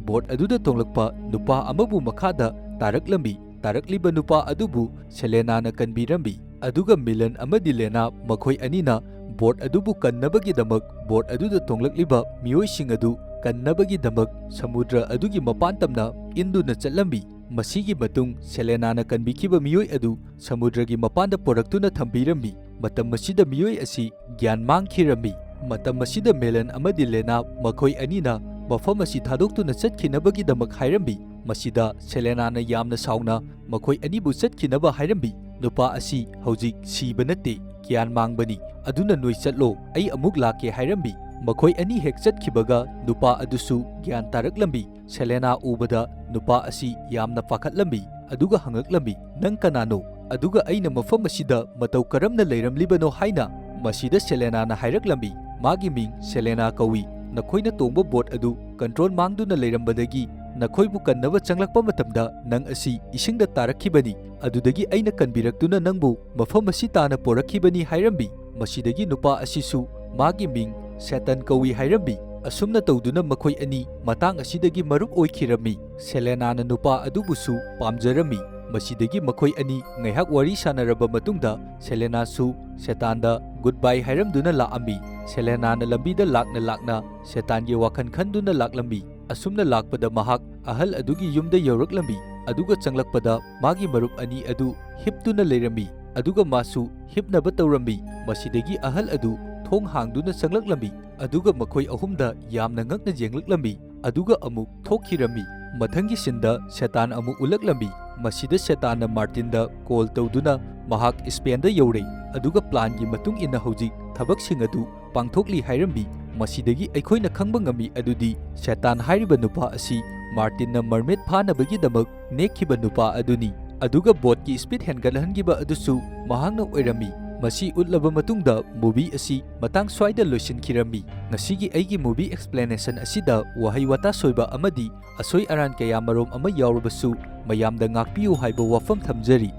ꯕꯣꯠ ꯑꯗꯨꯗ ꯇꯣꯡꯂꯛꯄ ꯅꯨꯄꯥ ꯑꯃꯕꯨ ꯃꯈꯥꯗ ꯇꯥꯔꯛꯂꯝꯃꯤ꯫ ꯇꯥꯔꯛꯂꯤꯕ ꯅꯨꯄꯥ ꯑꯗꯨꯕꯨ ꯁꯦꯂꯦꯅꯥꯅ ꯀꯟꯕꯤꯔꯝꯃꯤ, ꯑꯗꯨꯒ ꯃꯤꯂꯟ ꯑꯃꯗꯤ ꯂꯦꯅꯥ ꯃꯈꯣꯏ ꯑꯅꯤꯅ ꯕꯣꯠ ꯑꯗꯨꯕꯨ ꯀꯟꯅꯕꯒꯤꯗꯃꯛ ꯕꯣꯠ ꯑꯗꯨꯗ ꯇꯣꯡꯂꯛꯂꯤꯕ ꯃꯤꯑꯣꯏꯁꯤꯡ ꯑꯗꯨ ꯀꯟꯅꯕꯒꯤꯗꯃꯛ ꯁꯃꯨꯗ꯭ꯔ ꯑꯗꯨꯒꯤ ꯃꯄꯥꯟ ꯇꯝꯅ ꯏꯟꯗꯨꯅ ꯆꯠꯂꯝꯃꯤ꯫ ꯃꯁꯤꯒꯤ ꯃꯇꯨꯡ ꯁꯦꯂꯦꯅꯥꯅ ꯀꯟꯕꯤꯈꯤꯕ ꯃꯤꯑꯣꯏ ꯑꯗꯨ ꯁꯃꯨꯗ꯭ꯔꯒꯤ ꯃꯄꯥꯟꯗ ꯄꯨꯔꯛꯇꯨꯅ ꯊꯝꯕꯤꯔꯝꯃꯤ꯫ ꯃꯇꯝ ꯑꯁꯤꯗ ꯃꯤꯑꯣꯏ ꯑꯁꯤ ꯒ꯭ꯌꯥꯟ ꯃꯥꯡꯈꯤꯔꯝꯃꯤ꯫ ꯃꯇꯝ ꯑꯁꯤꯗ ꯃꯦꯂꯟ ꯑꯃꯗꯤ ꯂꯦꯅꯥ ꯃꯈꯣꯏ ꯑꯅꯤꯅ ꯃꯐꯝ ꯑꯁꯤ ꯊꯥꯗꯣꯛꯇꯨꯅ ꯆꯠꯈꯤꯅꯕꯒꯤꯗꯃꯛ ꯍꯥꯏꯔꯝꯃꯤ꯫ ꯃꯁꯤꯗ ꯁꯦꯂꯦꯅꯥꯅ ꯌꯥꯝꯅ ꯁꯥꯎꯅ ꯃꯈꯣꯏ ꯑꯅꯤꯕꯨ ꯆꯠꯈꯤꯅꯕ ꯍꯥꯏꯔꯝꯃꯤ꯫ "ꯅꯨꯄꯥ ꯑꯁꯤ ꯍꯧꯖꯤꯛ ꯁꯤꯕ ꯅꯠꯇꯦ, ꯒ꯭ꯌꯥꯟ ꯃꯥꯡꯕꯅꯤ, ꯑꯗꯨꯅ ꯅꯣꯏ ꯆꯠꯂꯣ, ꯑꯩ ꯑꯃꯨꯛ ꯂꯥꯛꯀꯦ" ꯍꯥꯏꯔꯝꯃꯤ꯫ ꯃꯈꯣꯏ ꯑꯅꯤ ꯍꯦꯛ ꯆꯠꯈꯤꯕꯒ ꯅꯨꯄꯥ ꯑꯗꯨꯁꯨ ꯒ꯭ꯌꯥꯟ ꯇꯥꯔꯛꯂꯝꯃꯤ꯫ ꯁꯦꯂꯦꯅꯥ ꯎꯕꯗ ꯅꯨꯄꯥ ꯑꯁꯤ ꯌꯥꯝꯅ ꯄꯥꯈꯠꯂꯝꯃꯤ, ꯑꯗꯨꯒ ꯍꯪꯂꯛꯂꯝꯃꯤ, "ꯅꯪ ꯀꯅꯥꯅꯣ? ꯑꯗꯨꯒ ꯑꯩꯅ ꯃꯐꯝ ꯑꯁꯤꯗ ꯃꯇꯧ ꯀꯔꯝꯅ ꯂꯩꯔꯝꯂꯤꯕꯅꯣ?" ꯍꯥꯏꯅ꯫ ꯃꯁꯤꯗ ꯁꯦꯂꯦꯅꯥꯅ ꯍꯥꯏꯔꯛꯂꯝꯃꯤ, "ꯃꯥꯒꯤ ꯃꯤꯡ ꯁꯦꯂꯦꯅꯥ ꯀꯧꯏ꯫ ꯅꯈꯣꯏꯅ ꯇꯣꯡꯕ ꯕꯣꯠ ꯑꯗꯨ ꯀꯟꯇ꯭ꯔꯣꯜ ꯃꯥꯡꯗꯨꯅ ꯂꯩꯔꯝꯕꯗꯒꯤ ꯅꯈꯣꯏꯕꯨ ꯀꯟꯅꯕ ꯆꯪꯂꯛꯄ ꯃꯇꯝꯗ ꯅꯪ ꯑꯁꯤ ꯏꯁꯤꯡꯗ ꯇꯥꯔꯛꯈꯤꯕꯅꯤ꯫ ꯑꯗꯨꯗꯒꯤ ꯑꯩꯅ ꯀꯟꯕꯤꯔꯛꯇꯨꯅ ꯅꯪꯕꯨ ꯃꯐꯝ ꯑꯁꯤ ꯇꯥꯅ ꯄꯣꯔꯛꯈꯤꯕꯅꯤ" ꯍꯥꯏꯔꯝꯃꯤ꯫ ꯃꯁꯤꯗꯒꯤ ꯅꯨꯄꯥ ꯑꯁꯤꯁꯨ ꯃꯥꯒꯤ ꯃꯤꯡ ꯁꯦꯇꯟ ꯀꯧꯏ ꯍꯥꯏꯔꯝꯃꯤ꯫ ꯑꯁꯨꯝꯅ ꯇꯧꯗꯨꯅ ꯃꯈꯣꯏ ꯑꯅꯤ ꯃꯇꯥꯡ ꯑꯁꯤꯗꯒꯤ ꯃꯔꯨꯞ ꯑꯣꯏꯈꯤꯔꯝꯃꯤ꯫ ꯁꯦꯂꯦꯅꯥꯅ ꯅꯨꯄꯥ ꯑꯗꯨꯕꯨꯁꯨ ꯄꯥꯝꯖꯔꯝꯃꯤ꯫ ꯃꯁꯤꯗꯒꯤ ꯃꯈꯣꯏ ꯑꯅꯤ ꯉꯥꯏꯍꯥꯛ ꯋꯥꯔꯤ ꯁꯥꯟꯅꯔꯕ ꯃꯇꯨꯡꯗ ꯁꯦꯂꯦꯅꯥꯁꯨ ꯁꯦꯇꯥꯟꯗ ꯒꯨꯗ ꯕꯥꯏ ꯍꯥꯏꯔꯝꯗꯨꯅ ꯂꯥꯛꯑꯝꯃꯤ꯫ ꯁꯦꯂꯦꯅꯥꯅ ꯂꯝꯕꯤꯗ ꯂꯥꯛꯅ ꯂꯥꯛꯅ ꯁꯦꯇꯥꯟꯒꯤ ꯋꯥꯈꯜ ꯈꯟꯗꯨꯅ ꯂꯥꯛꯂꯝꯃꯤ꯫ ꯑꯁꯨꯝꯅ ꯂꯥꯛꯄꯗ ꯃꯍꯥꯛ ꯑꯍꯜ ꯑꯗꯨꯒꯤ ꯌꯨꯝꯗ ꯌꯧꯔꯛꯂꯝꯃꯤ, ꯑꯗꯨꯒ ꯆꯪꯂꯛꯄꯗ ꯃꯥꯒꯤ ꯃꯔꯨꯞ ꯑꯅꯤ ꯑꯗꯨ ꯍꯤꯞꯇꯨꯅ ꯂꯩꯔꯝꯃꯤ, ꯑꯗꯨꯒ ꯃꯥꯁꯨ ꯍꯤꯞꯅꯕ ꯇꯧꯔꯝꯃꯤ꯫ ꯃꯁꯤꯗꯒꯤ ꯑꯍꯜ ꯑꯗꯨ ꯊꯣꯡ ꯍꯥꯡꯗꯨꯅ ꯆꯪꯂꯛꯂꯝꯃꯤ, ꯑꯗꯨꯒ ꯃꯈꯣꯏ ꯑꯍꯨꯝꯗ ꯌꯥꯝꯅ ꯉꯛꯅ ꯌꯦꯡꯂꯛꯂꯝꯃꯤ, ꯑꯗꯨꯒ ꯑꯃꯨꯛ ꯊꯣꯛꯈꯤꯔꯝꯃꯤ꯫ ꯃꯊꯪꯒꯤ ꯁꯤꯟꯗ ꯁꯦꯇꯥꯟ ꯑꯃꯨꯛ ꯎꯠꯂꯛꯂꯝꯃꯤ꯫ ꯃꯁꯤꯗ ꯁꯦꯇꯥꯟꯅ ꯃꯥꯔꯇꯤꯟꯗ ꯀꯣꯜ ꯇꯧꯗꯨꯅ ꯃꯍꯥꯛ ꯏꯁꯄꯦꯟꯗ ꯌꯧꯔꯦ, ꯑꯗꯨꯒ ꯄ꯭ꯂꯥꯟꯒꯤ ꯃꯇꯨꯡ ꯏꯟꯅ ꯍꯧꯖꯤꯛ ꯊꯕꯛꯁꯤꯡ ꯑꯗꯨ ꯄꯥꯡꯊꯣꯛꯂꯤ ꯍꯥꯏꯔꯝꯃꯤ꯫ ꯃꯁꯤꯗꯒꯤ ꯑꯩꯈꯣꯏꯅ ꯈꯪꯕ ꯉꯝꯃꯤ ꯑꯗꯨꯗꯤ ꯁꯦꯇꯥꯟ ꯍꯥꯏꯔꯤꯕ ꯅꯨꯄꯥ ꯑꯁꯤ ꯃꯥꯔꯇꯤꯟꯅ ꯃꯔꯃꯦꯠ ꯐꯥꯅꯕꯒꯤꯗꯃꯛ ꯅꯦꯛꯈꯤꯕ ꯅꯨꯄꯥ ꯑꯗꯨꯅꯤ꯫ ꯑꯗꯨꯒ ꯕꯣꯠꯀꯤ ꯁ꯭ꯄꯤꯗ ꯍꯦꯟꯒꯠꯍꯟꯈꯤꯕ ꯑꯗꯨꯁꯨ ꯃꯍꯥꯛꯅ ꯑꯣꯏꯔꯝꯃꯤ꯫ ꯃꯁꯤ ꯎꯠꯂꯕ ꯃꯇꯨꯡꯗ ꯃꯨꯚꯤ ꯑꯁꯤ ꯃꯇꯥꯡ ꯁ꯭ꯋꯥꯏꯗ ꯂꯣꯏꯁꯤꯟꯈꯤꯔꯝꯃꯤ꯫ ꯉꯁꯤꯒꯤ ꯑꯩꯒꯤ ꯃꯨꯚꯤ ꯑꯦꯛꯁꯄ꯭ꯂꯦꯅꯦꯁꯟ ꯑꯁꯤꯗ ꯋꯥꯍꯩ ꯋꯥꯇꯥ ꯁꯣꯏꯕ ꯑꯃꯗꯤ ꯑꯁꯣꯏ ꯑꯔꯥꯟ ꯀꯌꯥ ꯃꯔꯨꯝ ꯑꯃ ꯌꯥꯎꯔꯕꯁꯨ ꯃꯌꯥꯝꯗ ꯉꯥꯛꯄꯤꯌꯨ ꯍꯥꯏꯕ ꯋꯥꯐꯝ ꯊꯝꯖꯔꯤ꯫